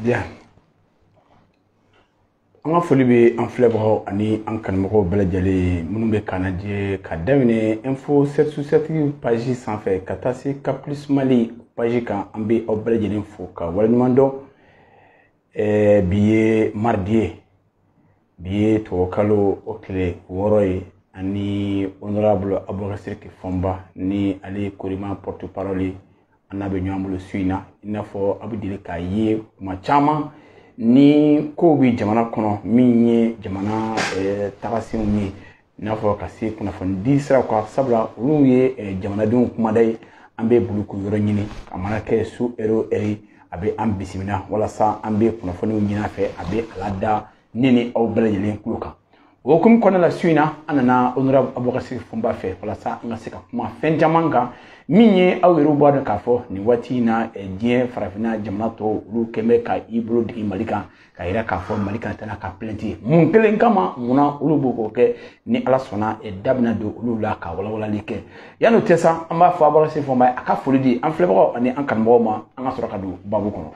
Bien, an ka foli bɛ an filɛbagaw ani an kanumɔgɔw bɛɛ lajɛlen minnu bɛ k'an lajɛ ka daminɛ Info 7 sur 7 page sanfɛ ka taa se Cap Plus Mali page kan. An bɛ aw bɛɛ lajɛlen fo ka waleɲuman dɔn. Bi ye mardi ye, bi ye tubabukalo o tile 6 ye, ani honorable Aboubacar Sidiki Fɔnba ni ale ye Korima porte parole ye, an n'a bɛ ɲɔgɔn bolo su in na. I n'a fɔ aw bɛ deli k'a ye kuma caman ni kow bɛ jamana kɔnɔ min ye jamana tagasenw ye, i n'a fɔ ka se kunnafoni di siraw kan, sabula olu ye jamanadenw kumada ye. An bɛ boli k'u yɔrɔ ɲini, a mana kɛ su heure o heure, a bɛ an bisimila walasa an bɛ kunnafoniw ɲini a fɛ, a bɛ a lada ne ni aw bɛɛ lajɛlen tulo kan. O hukumu kɔnɔna la, su in na an nana honorable Aboubacar Sidiki Fɔnba fɛ walasa an ka se ka kuma fɛn caman kan min ye aw yɛrɛw b'a dɔn k'a fɔ nin waati in na, diɲɛ farafinna jamana tɔw olu kɛn bɛ ka i bolo digi Mali kan, ka yira k'a fɔ Mali kan taa n'a ka plainte ye. Mun kelen kama, munna olu b'o k'o kɛ? Ni Ala sɔnna, da bɛna don olu la ka walawalali kɛ. Yan'o cɛ sa, an b'a fɔ Aboubacar Sidiki Fɔnba ye a ka foli di an filɛbagaw ani an kanubagaw ma, an ka sɔrɔ ka don babu kɔnɔ.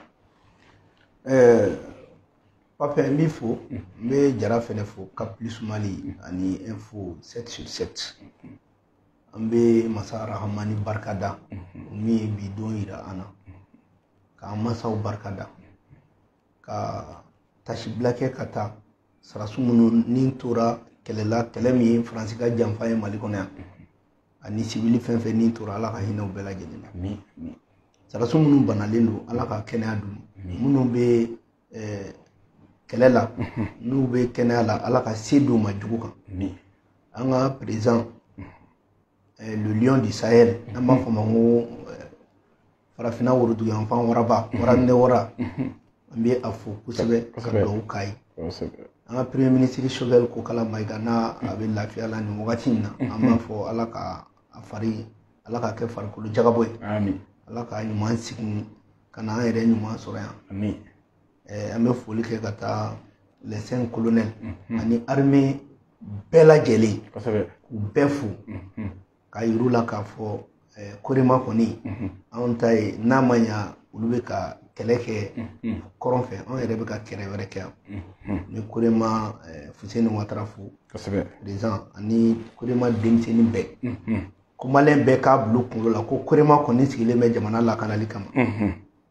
Pape, n b'i fo, n bɛ Jara fɛnɛ fo, Cap Plus Mali ani Info 7 sur 7. An bɛ Masa Rahamani barika da min ye bi don yira an na, k'an masaw barika da, ka tasibila kɛ ka taa sarasu minnu ni tora kɛlɛ la, kɛlɛ min ye Faransi ka janfa ye Mali kɔnɔ yan, ani sibili fɛn fɛn ni tora, Ala ka hinɛ u bɛɛ lajɛlen na. Sarasu minnu banalen don, Ala ka kɛnɛya d'u ma. Minnu bɛ kɛlɛ la, n'u bɛ kɛnɛya la, Ala ka se d'u ma jugu kan. An ka président, le lion du Sahel, an b'a fɔ ma ko farafinna woroduguyanfan waraba, waraminɛ wara, an bɛ a fo kosɛbɛ ka dugawu k'a ye. An ka premier ministre Choguel Kokala Maïga, n'a a bɛ lafiya la nin wagati in na, an b'a fɔ Ala ka a fari, Ala ka kɛ farikolo jagabɔ ye, Ala ka ɲuman sigi ka na an yɛrɛ ɲuman sɔrɔ yan. An bɛ foli kɛ ka taa les 5 colonels ani armée bɛɛ lajɛlen, k'u bɛɛ fo k'a yir'u la k'a fɔ Korima kɔni anw ta ye, n'a ma ɲa olu bɛ ka kɛlɛ kɛ kɔrɔn fɛ, anw yɛrɛ bɛ ka kɛlɛ wɛrɛ kɛ yan. Ni Korima Fuseni Watara fo président ani Korima denmisɛnnin bɛɛ, ko maliyɛn bɛɛ k'a bila u kunkolo la ko Korima kɔni sigilen bɛ jamana lakanali kama.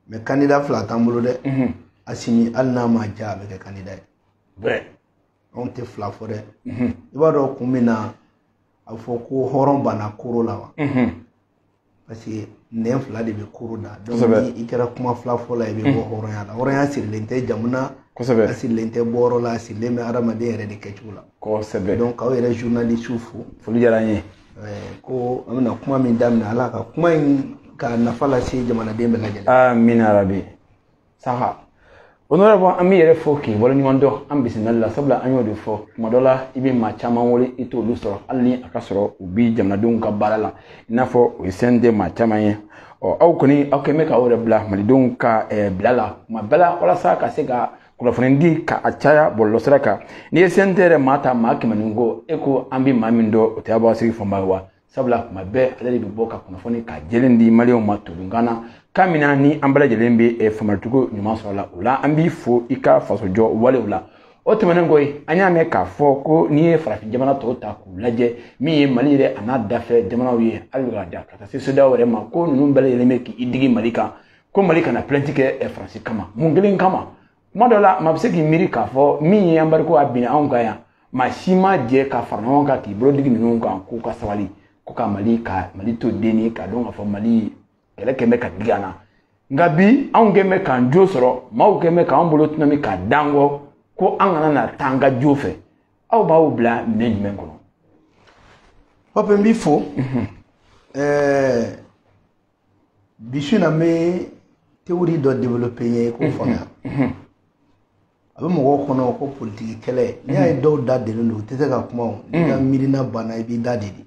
Mais candidat fila t'an bolo dɛ. Asimi, hali n'a ma diya, a bɛ kɛ candidat ye. Anw tɛ fila fɔ dɛ. I b'a dɔn kun min na a bɛ fɔ ko hɔrɔn banna koro la wa? Parce que nɛn fila de bɛ koro da. Donc ni i kɛra kuma fila fɔ la, i bɛ bɔ hɔrɔnya la. Hɔrɔnya sirilen tɛ jamu na, a sirilen tɛ bɔyɔrɔ la, a sirilen bɛ hadamaden yɛrɛ de kɛcogo la. Donc k'aw yɛrɛ journaliste fo. Foli diyara n ye. Ko an bɛna kuma min daminɛ, Ala ka kuma in ka nafa lase jamanaden bɛɛ lajɛlen. Amina rabi. Saha, honorable, an b'i yɛrɛ fo k'i waleɲuman dɔn an bisimilali la, sabula an y'o de fɔ tuma dɔ la, i bɛ maa caman wele, i t'olu sɔrɔ, hali ni a ka sɔrɔ u bi jamanadenw ka baara la, i n'a fɔ o ye CNT maa caman ye. Ɔ aw kɔni, aw kɛn bɛ k'aw yɛrɛ bila malidenw ka bila la tuma bɛɛ la walasa ka se ka kunnafoni di ka a caya bɔlɔlɔsira kan. N'i ye CNT yɛrɛ maa ta, maa 100 ni kɔ, e ko an bɛ maa min dɔn, o tɛ Aboubacar Sidiki Fɔnba ye wa? Sabula tuma bɛɛ ale de bɛ bɔ ka kunnafoni ka jɛlen di maliyɛnw ma todunkan na, kan min na ni an bɛɛ lajɛlen bɛ faamuyalicogo ɲuman sɔrɔ la. O la an b'i fo i ka fasojɔ walew la. O tɛmɛnen kɔ yen, an y'a mɛn k'a fɔ ko n'i ye farafin jamana tɔw ta k'u lajɛ, min ye Mali yɛrɛ a n'a dafɛ jamanaw ye, hali ka da ka taa se CEDEAO yɛrɛ ma, ko ninnu bɛɛ lajɛlen bɛ k'i digi Mali kan, ko Mali kana plainte kɛ Faransi kama. Mun kelen kama? Kuma dɔ la, maa bɛ se k'i miiri k'a fɔ min ye embargo a binna anw kan yan, maa si ma jɛ ka fara ɲɔgɔn kan k'i bolo digi ninnu kan k'u ka sabali, ko ka Mali to den ye, k'a dɔn k'a fɔ Mali kɛlɛ kɛn bɛ ka digi an na. Nka bi anw kɛn bɛ k'an jo sɔrɔ, maaw kɛn bɛ k'an bolo tɛnɛmi k'a d'an kɔ ko an kana na taa an ka jo fɛ. Aw b'aw bila minɛn jumɛn kɔnɔ? Pape, n b'i fo. Bi su in na, n bɛ théorie dɔ développer n ye k'o faamuya. A bɛ mɔgɔw kɔnɔ ko politiki kɛlɛ, n'i y'a ye dɔw da delen don, u tɛ se ka kuma o. N'i ka miirina banna, i b'i da de di.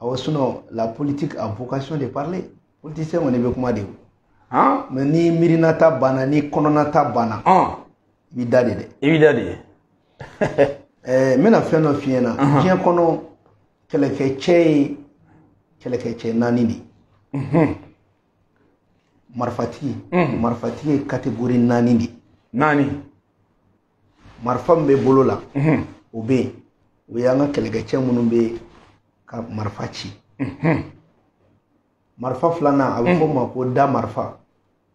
Awɔ, sinon la politique a vocation de parler. Politicien kɔni bɛ kuma de o. Mais ni miirina ta banna, ni kɔnɔna ta banna, i b'i da de dɛ. I b'i da de. N bɛna fɛn dɔ f'i ɲɛna. Diɲɛ kɔnɔ, kɛlɛkɛcɛ ye kɛlɛkɛcɛ naani de ye. Marifatigi, marifatigi ye catégorie 4 de. 4. Marifa min bɛ bolo la, o bɛ yen. O y'an ka kɛlɛkɛcɛ minnu bɛ ka marifa ci. Marifa filanan, a bɛ fɔ o ma ko da marifa.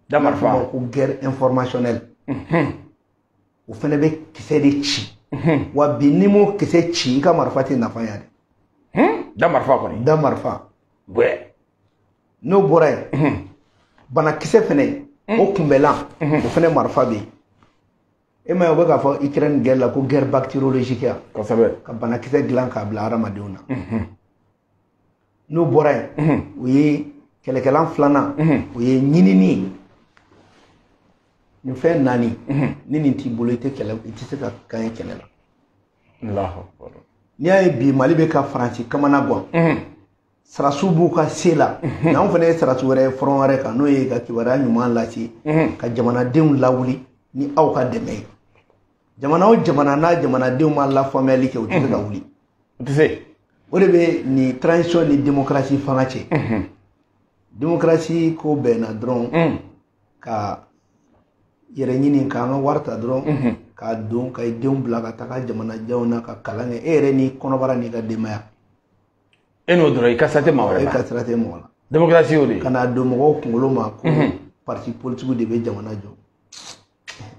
Da marifa. A bɛ fɔ o ma ko guerre informationnelle. O fana bɛ kisɛ de ci. Wa bi n'i m'o kisɛ ci, i ka marifa tɛ nafa ɲɛ dɛ. Da marifa kɔni. Da marifa. Bwɛ. N'o bɔra yen, banakisɛ fɛnɛ, o kunbɛlan, o fɛnɛ marifa bɛ yen. E ma ye, u bɛ k'a fɔ Ukraine guerre la ko guerre bactériologique ya. Kosɛbɛ. Ka banakisɛ dilan k'a bila hadamadenw na. N'o bɔra yen, o ye kɛlɛkɛlan filanan, o ye ɲinini ye. Nin fɛn 4, ni nin t'i bolo, i tɛ kɛlɛ, i tɛ se ka gagner kɛlɛ la. Allahu akbar. N'i y'a ye bi Mali bɛ ka Faransi kamana gan, sarasiw b'u ka se la, mais anw fana ye sarasi wɛrɛ ye front wɛrɛ kan, n'o ye ka kibaruya ɲuman lase, ka jamanadenw lawuli ni aw ka dɛmɛ ye. Jamana o jamana n'a jamanadenw ma lafaamuyali kɛ, u tɛ se ka wuli. U tɛ se. O de bɛ nin transition ni démocratie fanga cɛ. Démocratie ko bɛnna dɔrɔn ka yɛrɛ ɲini, k'an ka wari ta dɔrɔn k'a don ka i denw bila ka taga jamanajanw na ka kalan kɛ, e yɛrɛ ni kɔnɔbara n'i ka denbaya. E n'o dɔrɔn, i ka sira tɛ maa wɛrɛ la. E ka sira tɛ mɔgɔ la. Démocratie y'o de ye. Ka n'a don mɔgɔw kunkolo ma ko parti politique de bɛ jamana jɔ.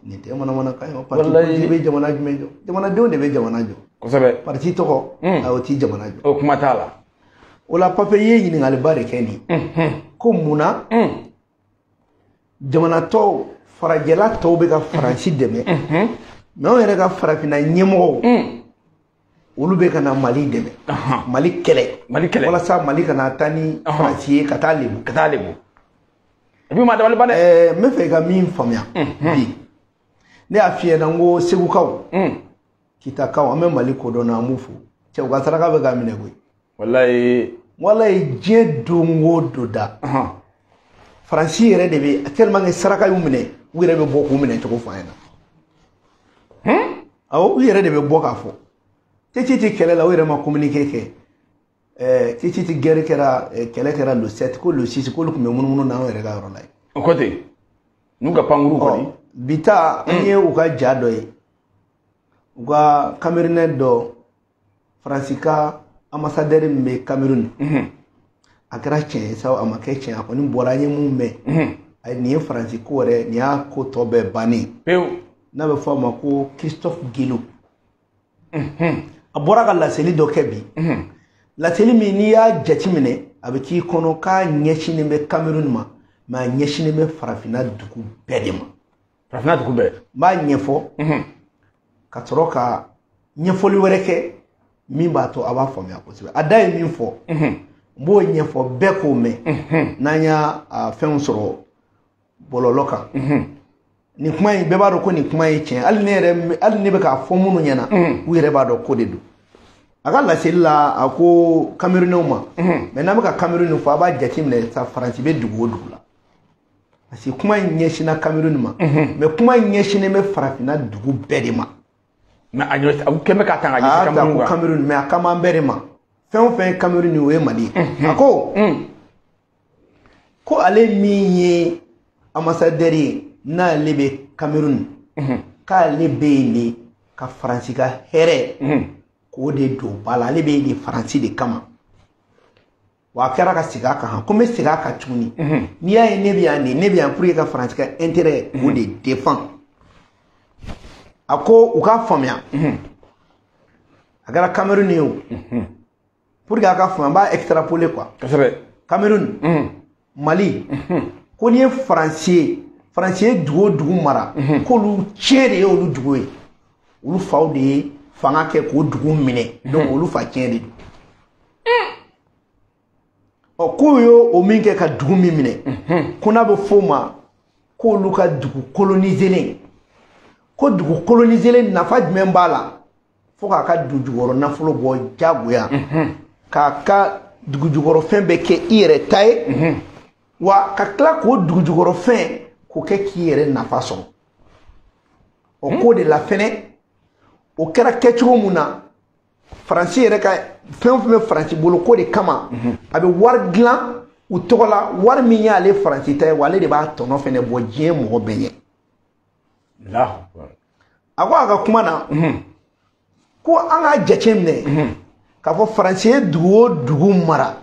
Nin tɛ manamanakan ye o. Parti politique bɛ jamana jumɛn jɔ? Jamanadenw de bɛ jamana jɔ. Kosɛbɛ. Parti tɔgɔ, o ti jamana jɔ. O kuma t'a la. O la Pape i ye ɲininkaliba de kɛ nin ye. Ko munna jamana tɔw, farajɛla tɔw bɛ ka Faransi dɛmɛ, mais anw yɛrɛ ka farafinna ɲɛmɔgɔw, olu bɛ ka na Mali dɛmɛ, Mali kɛlɛ. Mali kɛlɛ. Walasa Mali kana taa ni Faransi ye ka taa lebu. Ka taa lebu. Et puis maa dabali ban dɛ. N bɛ fɛ i ka min faamuya bi, ne y'a f'i ɲɛna n ko Segukaw, Kitakaw, an bɛ Mali kodɔn na, an b'u fo. Cɛ, u ka saraka bɛ k'a minɛ koyi. Walayi. Walayi, diɲɛ don o don da. Faransi yɛrɛ de bɛ tellement que saraka y'u minɛ, u yɛrɛ bɛ bɔ k'u minɛ cogo fɔ an ɲɛna. Awɔ, u yɛrɛ de bɛ bɔ k'a fɔ. Titi kɛlɛ la, u yɛrɛ ma communiqué kɛ. Titi guerre kɛra, kɛlɛ kɛra le 7, ko le 6, k'olu tun bɛ munumunu n'anw yɛrɛ ka yɔrɔ la yen. O ko ten. N'u ka pankuru kɔni. Bi ta, an ye u ka ja dɔ ye. U ka Camerounais dɔ, Faransi ka ambassadeur min bɛ Cameroun. A kɛra tiɲɛ ye sa, a ma kɛ tiɲɛ, a kɔni bɔra, an ye mun mɛn. Ayi, nin ye Faransi ko yɛrɛ, nin y'a ko tɔ bɛɛ bannen. Pewu. N'a bɛ fɔ a ma ko Christophe Guilhou. A bɔra ka laseli dɔ kɛ bi. Laseli min n'i y'a jateminɛ, a bɛ k'i kɔnɔ k'a ɲɛsinnen bɛ Cameroun ma, mais a ɲɛsinnen bɛ farafinna dugu bɛɛ de ma. Farafinna dugu bɛɛ. N b'a ɲɛfɔ ka sɔrɔ ka ɲɛfɔli wɛrɛ kɛ min b'a to a b'a faamuya kosɛbɛ. A da ye min fɔ, n b'o ɲɛfɔ bɛɛ k'o mɛn. N'an y'a fɛnw sɔrɔ bɔlɔlɔ kan. Nin kuma in, bɛɛ b'a dɔn ko nin kuma ye tiɲɛ. Hali ne yɛrɛ, hali ne bɛ k'a fɔ minnu ɲɛna, u yɛrɛ b'a dɔn ko de don. A ka laseli la, a ko Camerounais ma. Mais n'an bɛ ka Cameroun fɔ, a b'a jateminɛ sa, Faransi bɛ dugu o dugu la. Parce que kuma in ɲɛsinna Cameroun ma. Mais kuma in ɲɛsinnen bɛ farafinna dugu bɛɛ de ma. Mais a ɲɛ, a kɛn bɛ k'a ta ka ɲɛsin Cameroun kan. Cameroun, mais a kama an bɛɛ de ma. Fɛn o fɛn ye Cameroun ye, o ye Mali ye. A ko, ko ale min ye ambassadeur ye, n'ale bɛ Cameroun, k'ale bɛ yen de ka Faransi ka hɛrɛ k'o de don ba la, ale bɛ yen de Faransi de kama. Wa a kɛra ka segin a kan, ko n bɛ segin a kan tuguni. N'i y'a ye ne bɛ yan de, ne bɛ yan pour que ka Faransi ka intérêt k'o de défend. A ko u k'a faamuya. A kɛra Cameroun ye o. Pour que a ka faamuya, n b'a extrapoler quoi. Kosɛbɛ. Cameroun, Mali, ko n'i ye Faransi ye, Faransi ye dugu o dugu mara, k'olu tiɲɛ de ye olu dugu ye. Olu faw de ye fanga kɛ k'o dugu minɛ. Donc olu fa tiɲɛ de don. Ɔ, k'o ye o min kɛ ka dugu min minɛ, ko n'a bɛ f'o ma k'olu ka dugu coloniselen, ko dugu coloniselen nafa jumɛn b'a la fo k'a ka dugu jukɔrɔ nafolo bɔ diyagoya, k'a ka dugu jukɔrɔ fɛn bɛɛ kɛ i yɛrɛ ta ye, wa ka tila k'o dugu jukɔrɔ fɛn k'o kɛ k'i yɛrɛ nafa sɔrɔ. O ko de la fɛnɛ, o kɛra kɛcogo mun na, Faransi yɛrɛ ka fɛn o fɛn bɛ Faransi bolo ko de kama, a bɛ wari dilan U tɔgɔ la wari min y'ale Faransi ta ye, wa ale de b'a tɔnɔ fɛnɛ bɔ diɲɛ mɔgɔ bɛɛ ɲɛ. A ko a ka kuma na ko an k'a jateminɛ k'a fɔ Faransi ye dugu o dugu mara,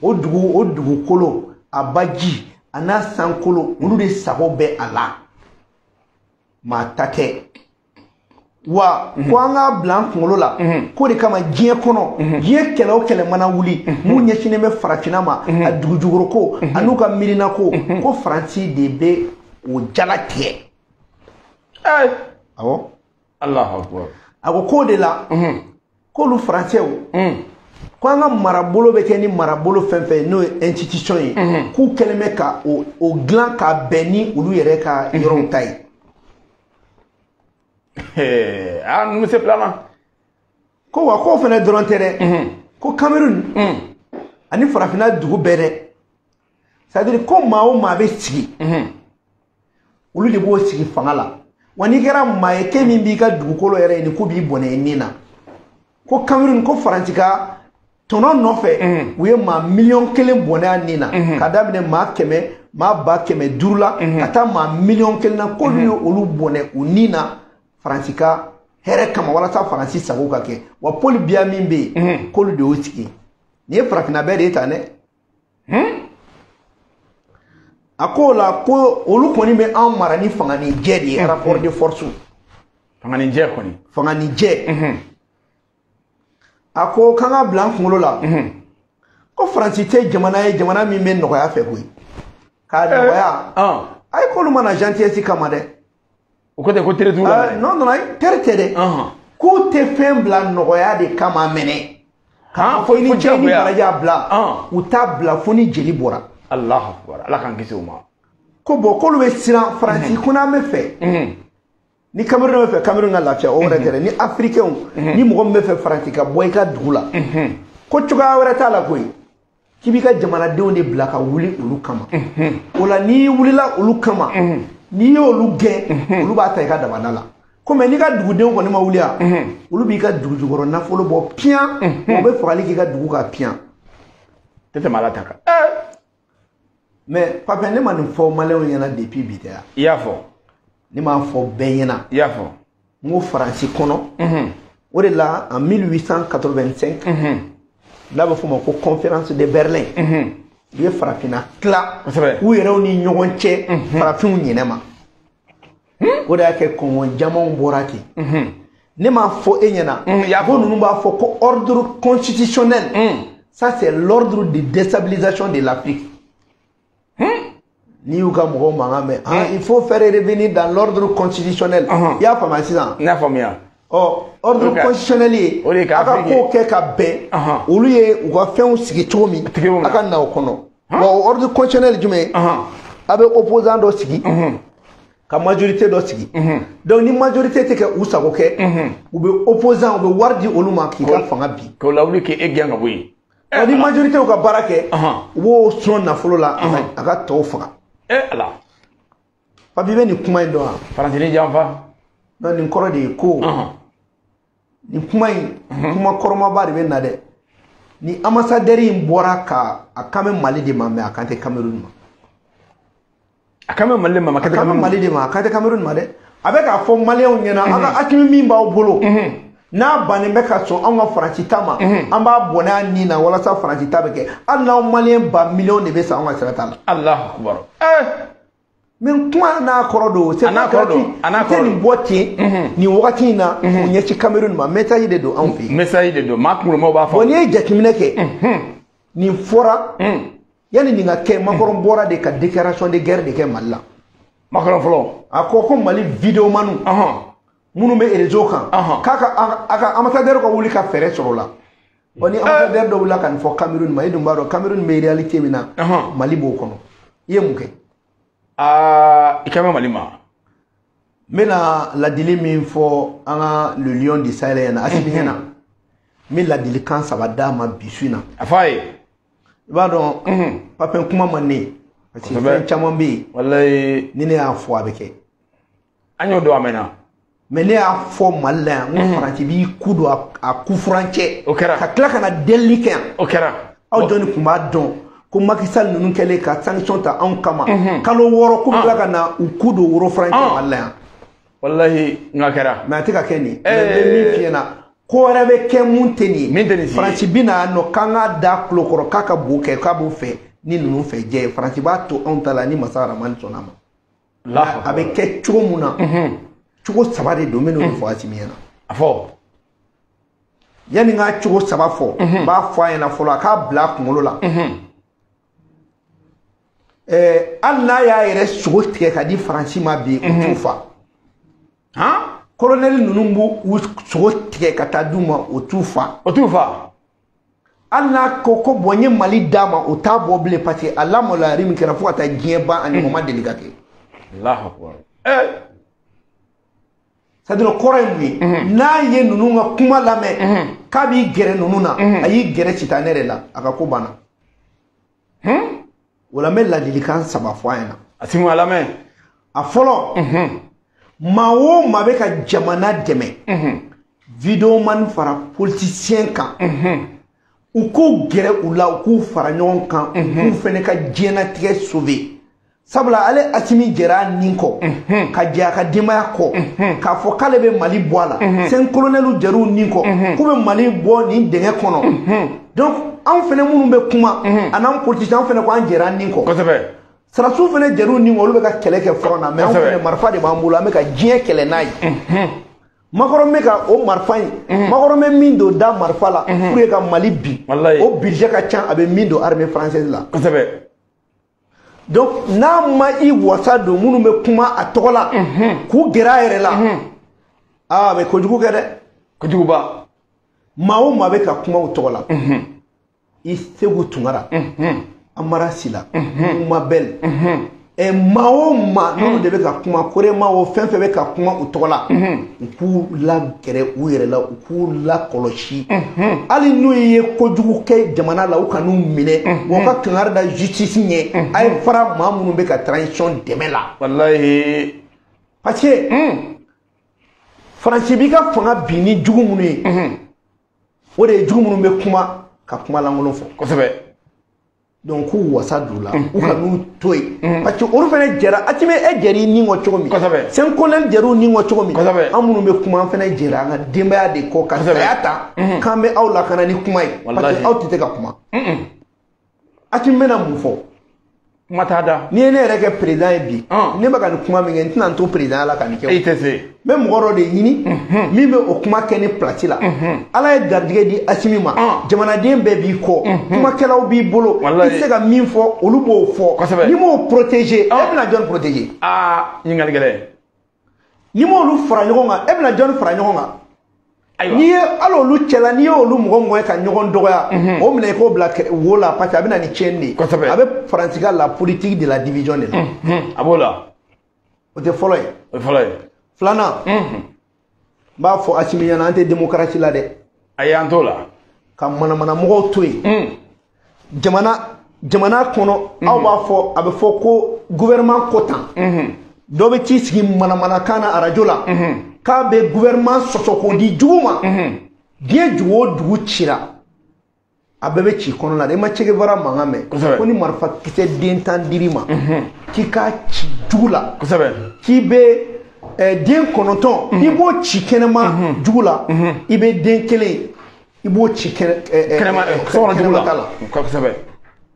o dugu o dugukolo, a baji a n'a sankolo, olu de sago bɛ a la, maa ta tɛ. Wa ko an k'a bila an kunkolo la k'o de kama diɲɛ kɔnɔ, diɲɛ kɛlɛ o kɛlɛ mana wuli mun ɲɛsinnen bɛ farafinna ma, a dugujukɔrɔ ko a n'u ka miirina ko, ko Faransi de bɛ o jala tigɛ. Awɔ. Allahu akbar. A ko k'o de la k'olu Faransɛw, ko an ka marabolo bɛ kɛ ni marabolo fɛn fɛn ye, n'o ye institution ye, k'u kɛlen bɛ ka o dilan ka bɛn ni olu yɛrɛ ka yɔrɔw ta ye. Ah, ninnu bɛ se plan na. Ko wa k'o fana dɔrɔn tɛ dɛ, ko Cameroun ani farafinna dugu bɛɛ dɛ, c'est à dire ko maa o maa bɛ sigi, olu de b'o sigi fanga la. Wa n'i kɛra maa ye k'e min b'i ka dugukolo yɛrɛ ɲini, k'o b'i bɔnɛ i nin na. Ko Cameroun, ko Faransi ka tɔnɔ nɔfɛ, u ye maa 1 miliyɔn bɔnɛ a nin na, ka daminɛ maa 100, maa 500,000 la, ka taa maa 1 miliyɔn na, k'olu ye olu bɔnɛ u nin na Faransi ka hɛrɛ kama, walasa Faransi sago ka kɛ. Wa Paul Biya min bɛ yen, k'olu de y'o sigi. Nin ye farafinna bɛɛ de ye tan dɛ. A ko o la ko olu kɔni bɛ anw mara ni fanganijɛ de ye, rapport de force. Fanganijɛ kɔni. Fanganijɛ. A ko k'an ka bila an kunkolo la ko Faransi tɛ jamana ye, jamana min bɛ nɔgɔya fɛ koyi. K'a nɔgɔya, ayi, k'olu ma na gentillesse kama dɛ. O ko tɛ ko teri t'u la. Non non, ayi, teri tɛ dɛ. K'u tɛ fɛn bila nɔgɔya de kama mɛnɛ. K'a fɔ i ni cɛ ni baraji a bila, u t'a bila fo ni jeli bɔra. Allahu akbar, Ala k'an kisi o ma. Ko bon, k'olu bɛ siran Faransi ko n'an bɛ fɛ, ni Cameroun bɛ fɛ Cameroun ka lafiya, o yɛrɛ tɛ dɛ, ni Africain, ni mɔgɔ min bɛ fɛ Faransi ka bɔ i ka dugu la, ko cogoya wɛrɛ t'a la koyi, k'i b'i ka jamanadenw de bila ka wuli olu kama. O la n'i wulila olu kama, n'i y'olu gɛn, olu b'a ta i ka dabada la. Ko mɛ n'i ka dugudenw kɔni ma wuli yan, olu b'i ka dugu jukɔrɔ nafolo bɔ piyan, o bɛ fagali k'i ka dugu kan piyan. Tɛ tɛmɛ Ala ta kan. Mais Papa, ne ma nin fɔ maliyɛnw ɲɛna depuis bi tɛ yan. I y'a fɔ. Ne m'a fɔ bɛɛ ɲɛna. I y'a fɔ. N ko Faransi kɔnɔ. O de la en 1885, n'a bɛ f'o ma ko conférence de Berlin, u ye farafinna tila u yɛrɛw ni ɲɔgɔn cɛ, farafinw ɲinɛ ma. O de y'a kɛ kɔngɔ jamanw bɔra ten. Ne m'a fɔ e ɲɛna ko ninnu b'a fɔ ko ordre constitutionnel, ça c'est l'ordre de déstabilisation de l'Afrique. N'i y'u ka mɔgɔw mankan mɛn, ah, il faut faire revenir dans l'ordre constitutionnel. I y'a faamuya sisan? N y'a faamuya. Ɔ, ordre constitutionnel ye o de ye a ka kow kɛ ka bɛn olu ye u ka fɛnw sigi cogo min, a ka na o kɔnɔ. Wa o ordre constitutionnel jumɛn? A bɛ opposant dɔ sigi ka majorité dɔ sigi. Donc ni majorité tɛ kɛ u sago kɛ, u bɛ opposant, u bɛ wari di olu ma k'i ka fanga bin. K'o lawuli k'e gɛn ka bɔ yen. Wa ni majorité y'u ka baara kɛ, u b'o sɔn nafolo la, a ka tɔw faga. Ala. Papi, bɛ nin kuma in dɔn wa? Faransi ni janfa. Non, nin kɔrɔ de ye ko nin kuma in, kuma kɔrɔmaba de bɛ na dɛ. Ni ambassadeur in bɔra ka a kan bɛ Mali de ma, mais a kan tɛ Cameroun ma. A kan bɛ Mali de ma, a kan tɛ Mali de ma, a kan tɛ Cameroun ma dɛ. A bɛ k'a fɔ maliyɛnw ɲɛna, an ka Asimi min b'aw bolo, n'a bannen bɛ ka sɔn anw ka Faransi ta ma, an b'a bɔnɛ a nin na walasa Faransi ta bɛ kɛ, hali n'aw maliyɛn ba miliyɔn de bɛ sa, anw ka sira t'a la. Allahu akbar. Mais kuma n'a kɔrɔ don, c'est pas gratuit. I tɛ nin bɔ ten nin wagati in na k'o ɲɛsin Cameroun ma, message de don anw fɛ yen. Message de don, maa kunkolomaw b'a fɔ. Bon, n'i ye jateminɛ kɛ, nin fɔra yanni nin ka kɛ, Macron bɔra de ka déclaration de guerre de kɛ Mali la. Macron fɔlɔ. A ko ko Mali vidéoman minnu bɛ réseau kan, k'a ka a ka ambassadeur ka wuli ka fɛɛrɛ sɔrɔ o la. Ɔ, ni ambassadeur dɔ wulila ka nin fɔ Cameroun ma, e dun b'a dɔn Cameroun bɛ réalité min na, Mali b'o kɔnɔ. I ye mun kɛ? Aa, i kan bɛ Mali ma. N bɛna ladili min fɔ an ka le lion du Sahel ɲɛna, Asimi ɲɛna, n bɛ ladilikan saba d'a ma bi su in na. A fɔ a ye. I b'a dɔn, Papin, kuma man ne ye parce que fɛn caman bɛ yen. Walayi. Ni ne y'a fɔ, a bɛ kɛ. An y'o dɔn a mɛnna. Mais ne y'a fɔ Mali la yan, n ko Faransi b'i ku don a kufurancɛ. O kɛra. Ka tila ka na delili kɛ yan. O kɛra. Aw jɔnni tun b'a dɔn Ko Macky Sall ninnu kɛlen ka sanction ta anw kama kalo 6 k'u bɛ tila ka na u ku don woro furancɛ Mali la yan. Walahi nka kɛra. Mais a tɛ ka kɛ nin. Mais n bɛ min f'i ɲɛna, ko wɛrɛ bɛ kɛ mun tɛ nin ye. Min tɛ nin si ye. Faransi bɛ na yan nɔ k'an k'a da tulo kɔrɔ k'a ka bo kɛ k'a b'o fɛ ni ninnu fɛ jɛ ye. Faransi b'a to anw ta la ni Masa Ramani sɔnna a ma. A bɛ kɛ cogo mun na, cogo 3 de don, n bɛ n'o de fɔ Asimi ɲɛna. A fɔ. Yanni n ka cogo 3 fɔ, n b'a fɔ a ɲɛna fɔlɔ a k'a bila a kunkolo la. Hali n'a y'a yɛrɛ sogo tigɛ ka di Faransi ma bi, u t'u fa. Colonel ninnu b'u sogo tigɛ ka taa d'u ma, o t'u fa. O t'u fa. Hali n'a ko ko bon n ye Mali d'a ma, o t'a bɔ bilen parce que a lamaloyali min kɛra fo ka taa diɲɛ ban, a ɲɔgɔn ma deli ka kɛ. Allahu akbar. C'est-à-dire kɔrɔ ye mun ye? N'a ye ninnu ka kuma lamɛn k'a b'i gɛrɛ ninnu na, a y'i gɛrɛ sitanɛ de la, a ka ko banna. O la n bɛ ladilikan 3 fɔ a ɲɛna. Asimi a lamɛn. A fɔlɔ, maa o maa bɛ ka jamana dɛmɛ, videoman fara politicien kan, u k'u gɛrɛ u la, u k'u fara ɲɔgɔn kan, u k'u fɛnɛ ka diɲɛlatigɛ sauver. Sabula ale Asimi jɛra a nin kɔ, ka jɛ a ka denbaya kɔ, k'a fɔ k'ale bɛ Mali bɔ a la. Cinq colonels jɛr'u nin kɔ, k'u bɛ Mali bɔ nin dingɛ kɔnɔ. Donc anw fɛnɛ minnu bɛ kuma, a n'an politicien, anw fɛnɛ ko an jɛra an nin kɔ. Kosɛbɛ. Sɔrɔdasiw fɛnɛ jɛr'u nin kɔ, olu bɛ ka kɛlɛ kɛ front na, mais anw fɛnɛ marifa de b'an bolo, an bɛ ka diɲɛ kɛlɛ n'a ye. Macron bɛ ka o marifa in, Macron bɛ min don da marifa la pour que ka Mali bin, o budget ka ca, a bɛ min don armée française la. Kosɛbɛ. Donc n'a ma i wasa don minnu bɛ kuma a tɔgɔ la, k'u gɛrɛ a yɛrɛ la, aa a bɛ kojugu kɛ dɛ. Kojuguba. Maa o maa bɛ ka kuma u tɔgɔ la, i Segu Tunkara, Amara Sila, Mabel, maa o maa n'olu de bɛ ka kuma, Korema o fɛn fɛn bɛ ka kuma u tɔgɔ la, u k'u lagɛrɛ u yɛrɛ la, u k'u lakɔlɔsi. Hali n'u ye kojugu kɛ jamana la, u kan'u minɛ, wa u ka kangari da justice ɲɛ, a ye fara maa minnu bɛ ka transition dɛmɛ la. Walahi. Parce que Faransi b'i ka fanga bin ni jugu minnu ye, o de ye jugu minnu bɛ kuma ka kuma lankolon fɔ. Kosɛbɛ. Donc k'u wasa don u la, u ka n'u to yen. Parce que olu fana jɛra, Asimi e jɛr'i nin kɔ cogo min. Kosɛbɛ. Cinq colonels jɛr'u nin kɔ cogo min. Kosɛbɛ. An minnu bɛ kuma, an fana jɛra an ka denbaya de kɔ ka saya ta, k'an bɛ aw lakana ni kuma ye. Parce que aw tɛ se ka kuma. Asimi bɛna mun fɔ? Kuma t'a da. N'i ye ne yɛrɛ kɛ président ye bi, ne bɛ ka nin kuma min kɛ, n tɛna n to président la ka nin kɛ. E tɛ se. N bɛ mɔgɔ dɔ de ɲini min bɛ o kuma kɛ ne place la. Ala ye garijɛgɛ di Asimi ma, jamanaden bɛɛ b'i kɔ, kumakɛlaw b'i bolo, i tɛ se ka min fɔ olu b'o fɔ. Kosɛbɛ. N'i m'o protéger, e bɛna jɔn protéger? Aa, ɲininkali gɛlɛn. N'i m'olu fara ɲɔgɔn kan, e bɛna jɔn fara ɲɔgɔn kan? N'i ye hali olu cɛla, n'i y'olu mɔgɔ mɔgɔ ye ka ɲɔgɔn dɔgɔya, o minɛ i k'o bila wo la, parce que a bɛ na ni tiɲɛni de ye. Kosɛbɛ. A bɛ Faransi ka la politique de la division de la. A b'o la. O tɛ fɔlɔ ye. O ye fɔlɔ ye. Filanan, n b'a fɔ Asimi ɲɛna, an tɛ démocratie la dɛ. Ayi, an t'o la. Ka manamanamɔgɔw to yen. Jamana kɔnɔ, aw b'a fɔ, a bɛ fɔ ko gouvernement ko tan. Dɔ bɛ t'i sigi manamanakan na arajo la. K'a bɛ gouvernement sɔsɔ k'o di jugu ma. Diɲɛ dugu o dugu cira, a bɛɛ bɛ ci kɔnɔ la dɛ. I ma Che Guevara mankan mɛn. Kosɛbɛ. Ko ni marifa kisɛ den 10 dir'i ma, k'i k'a ci jugu la. Kosɛbɛ. K'i bɛ den 9, i b'o ci kɛnɛma jugu la, i bɛ den 1, i b'o ci kɛnɛma jugu la. Kosɛbɛ.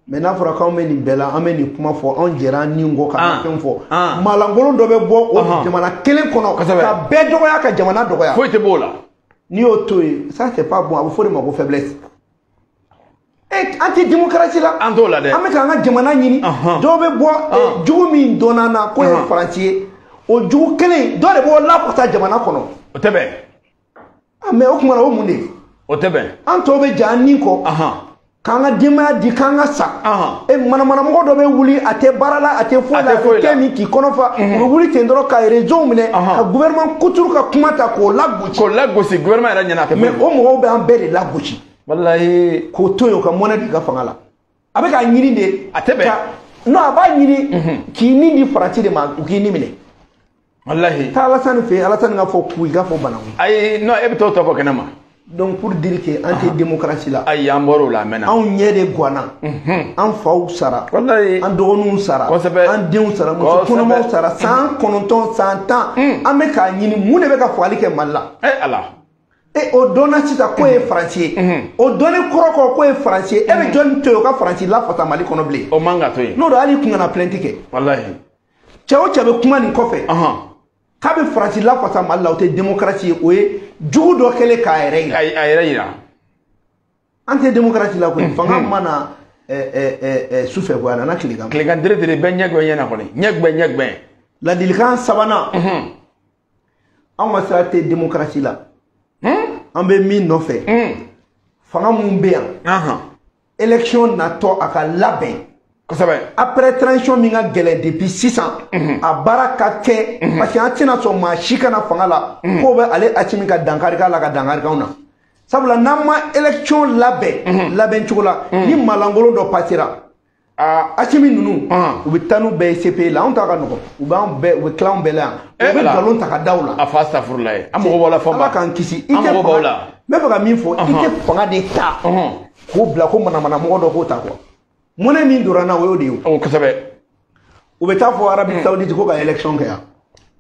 Mais n'a fɔra k'anw bɛ nin bɛɛ la, an bɛ nin kuma fɔ, anw jɛra an nin kɔ ka fɛn fɔ. Maalankolon dɔ bɛ bɔ o jamana kelen kɔnɔ ka bɛɛ dɔgɔya, ka jamana dɔgɔya. Foyi tɛ b'o la. N'i y'o to yen, ça c'est pas bon, a bɛ fɔ o de ma ko faiblesse. An tɛ démocratie la. An t'o la dɛ. An bɛ k'an ka jamana ɲini. Dɔw bɛ bɔ jugu min dɔnna an na k'o ye Faransi ye, o jugu kelen dɔ de b'o lafasa jamana kɔnɔ. O tɛ bɛn. Ah mais o tuma na o mun de ye? O tɛ bɛn. An tɔw bɛ jɛ an nin kɔ. K'an ka denbaya di, k'an ka sa. E manamanamɔgɔ dɔ bɛ wuli, a tɛ baara la, a tɛ foyi la, a tɛ kɛ min k'i kɔnɔ fa. U bɛ wuli ten dɔrɔn ka réseau minɛ, ka gouvernement couture ka kuma ta k'o lagosi. K'o lagosi gouvernement yɛrɛ ɲɛna a tɛ. Mais o mɔgɔw bɛ an bɛɛ de lagosi. Walahi. K'o to yen, o ka mɔnɛ di ka fanga la. A bɛ k'a ɲini de. A tɛ bɛn. Non, a b'a ɲini k'i nin di Faransi de ma, u k'i nin minɛ. Walahi. Taa Alasani fɛ yen, Alasani ka fɔ ku, i ka fɔ bananku. Ayi, non, e bɛ t'o tɔ fɔ kɛnɛ ma. Donc pour dire que an tɛ démocratie la. Ayi, an bɔr'o la a mɛnna. Anw ɲɛ de ganna. An faw sara. Walayi. An dɔgɔninw sara. Kosɛbɛ. An denw sara, muso kɔnɔmaw sara, san 9, san 10. An bɛ k'a ɲini mun de bɛ ka fagali kɛ Mali la. Eh Ala. E o dɔnna sisan k'o ye Faransi ye. O dɔnni kɔrɔ kɔ k'o ye Faransi ye. E bɛ jɔnni to yen o ka Faransi lafasa Mali kɔnɔ bilen? O man ka to yen. N'o don hali i kun kana plainte kɛ. Walayi. Cɛ o cɛ bɛ kuma nin kɔfɛ. K'a bɛ Faransi lafasa Mali la, o tɛ démocratie ye, o ye jugu dɔ kɛlen k'a yɛrɛ yira. A yɛrɛ yira. An tɛ démocratie la koyi. Fanga ma na sufɛ koyi, a nana tilegan. Tilegan dere dere bɛɛ ɲɛ gbɛ ɲɛ na kɔni. Ɲɛ gbɛ ɲɛ gbɛ. Ladilikan sabanan. Anw ka sira tɛ démocratie la. An bɛ min nɔfɛ. Fanga mun bɛ yan. Élection natɔ a ka labɛn. Kosɛbɛ. Après transition min ka gɛlɛn depuis sisan. A baara ka kɛ. Parce que an tɛna sɔn maa si kana fanga la. K'o bɛ ale Assimi ka dankari k'a la ka dankari k'anw na. Sabula n'an ma élection labɛn. Labɛn cogo la. Ni malankolon dɔ passera. Assimi ninnu. U bɛ taa n'u bɛɛ ye CPI la, anw ta ka nɔgɔn. U b'an bɛɛ, u bɛ tila anw bɛɛ la yan. U bɛ nkalon ta ka da u la. A fa safurula ye. An mago b'aw la fɔlɔ. Ala k'an kisi. An mago b'aw la. N bɛ fɛ ka min fɔ, i tɛ fanga de ta. K'o bila ko manamanamɔgɔ dɔ k'o ta quoi. Mɔnɛ min donna n na, o y'o de ye. O kosɛbɛ. U bɛ taa fɔ Arabie Saoudite ko ka élection kɛ yan.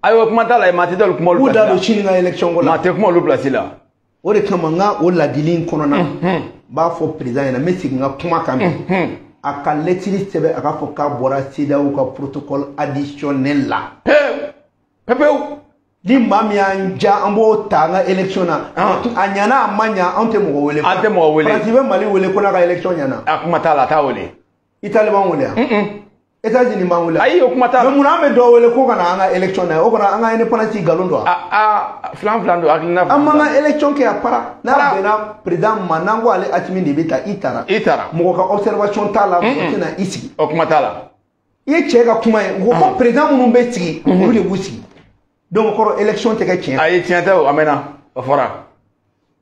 Ayiwa, kuma t'a la, maa tɛ taa kuma olu place la. K'u da don Chine ka élection ko la. Maa tɛ kuma olu place la. O de kama n ka o ladili in kɔnɔna. N b'a fɔ président ɲɛna, n bɛ segin n ka kuma kan bi. A ka lettre sɛbɛn, a k'a fɔ k'a bɔra CEDEAO ka protocole additionnel la. Pewu pewu. Ni maa min y'an ja, an b'o ta an ka élection na. A ɲana a ma ɲa, anw tɛ mɔgɔ wele. An tɛ mɔgɔ wele. Faransi bɛ Mali wele ko n'a ka élection ɲana. A kuma t'a la, a t'a wele. Italie b'an wele yan. États-Unis b'an wele. Ayi, o kuma t'a la. Mais munna an bɛ dɔ wele ko ka na an ka élection na? O kɔnɔ an ka indépendance nkalon don wa? Aa, filan filan don, hakilina. An m'an ka élection kɛ a para. N'a bɛnna président ma, n'an ko ale Assimi de bɛ ta, i taara. I taara. Mɔgɔ ka observation t'a la, mɔgɔ tɛna i sigi. O kuma t'a la. I ye cɛ ka kuma ye, u ko ko président minnu bɛ sigi, olu de b'u sigi. Donc o kɔrɔ élection tɛ kɛ tiɲɛ. Ayi, tiɲɛ tɛ o, a mɛnna, o fɔra.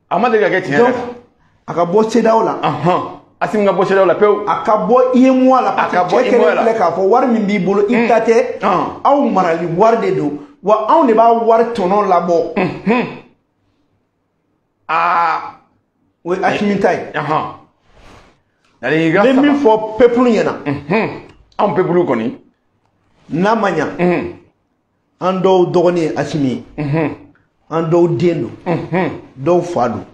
A ma deli ka kɛ tiɲɛ yɛrɛ. Donc a ka bɔ CEDEAO la. Assimi ka bɔ CEDEAO la pewu. A ka bɔ UEMOA la. A ka bɔ UEMOA la. Cɛ kelen filɛ k'a fɔ wari min b'i bolo i ta tɛ. Aw marali wari de don wa anw de b'a wari tɔnɔ labɔ. Aa. O ye Assimi ta ye. N bɛ min fɔ peuple ɲɛna. Anw peuple kɔni. N'a ma ɲa. An dɔw dɔgɔnin ye Assimi ye. An dɔw den don. Dɔw fa don.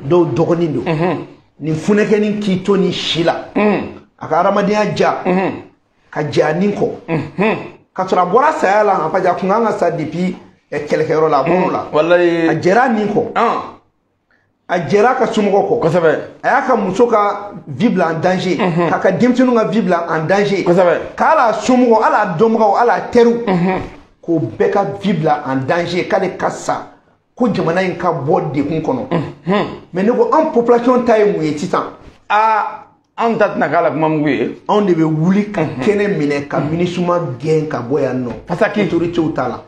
Dɔw dɔgɔnin don. Nin funɛkɛni k'i to nin si la. A ka hadamadenya ja. Ka jɛ a nin kɔ. Ka sɔrɔ a bɔra saya la, parce que a kun kan ka sa depuis kɛlɛkɛyɔrɔ la, a bɔr'o la. Walayi. A jɛra a nin kɔ. A jɛra a ka somɔgɔw kɔ. Kosɛbɛ. A y'a ka muso ka vie bila en danger. K'a ka denmisɛnninw ka vie bila en danger. Kosɛbɛ. K'ala somɔgɔw, hali a dɔnbagaw, hali a teriw. K'o bɛɛ ka vie bila en danger, k'ale ka sa. Ko jamana in ka bɔ degun kɔnɔ. Mais ne ko an population ta ye mun ye sisan? Aa, anw ta tɛna k'a la kuma mugu ye. Anw de bɛ wuli ka kɛnɛ minɛ ka MINUSMA gɛn ka bɔ yan nɔ. Pasaki autorités t'a la.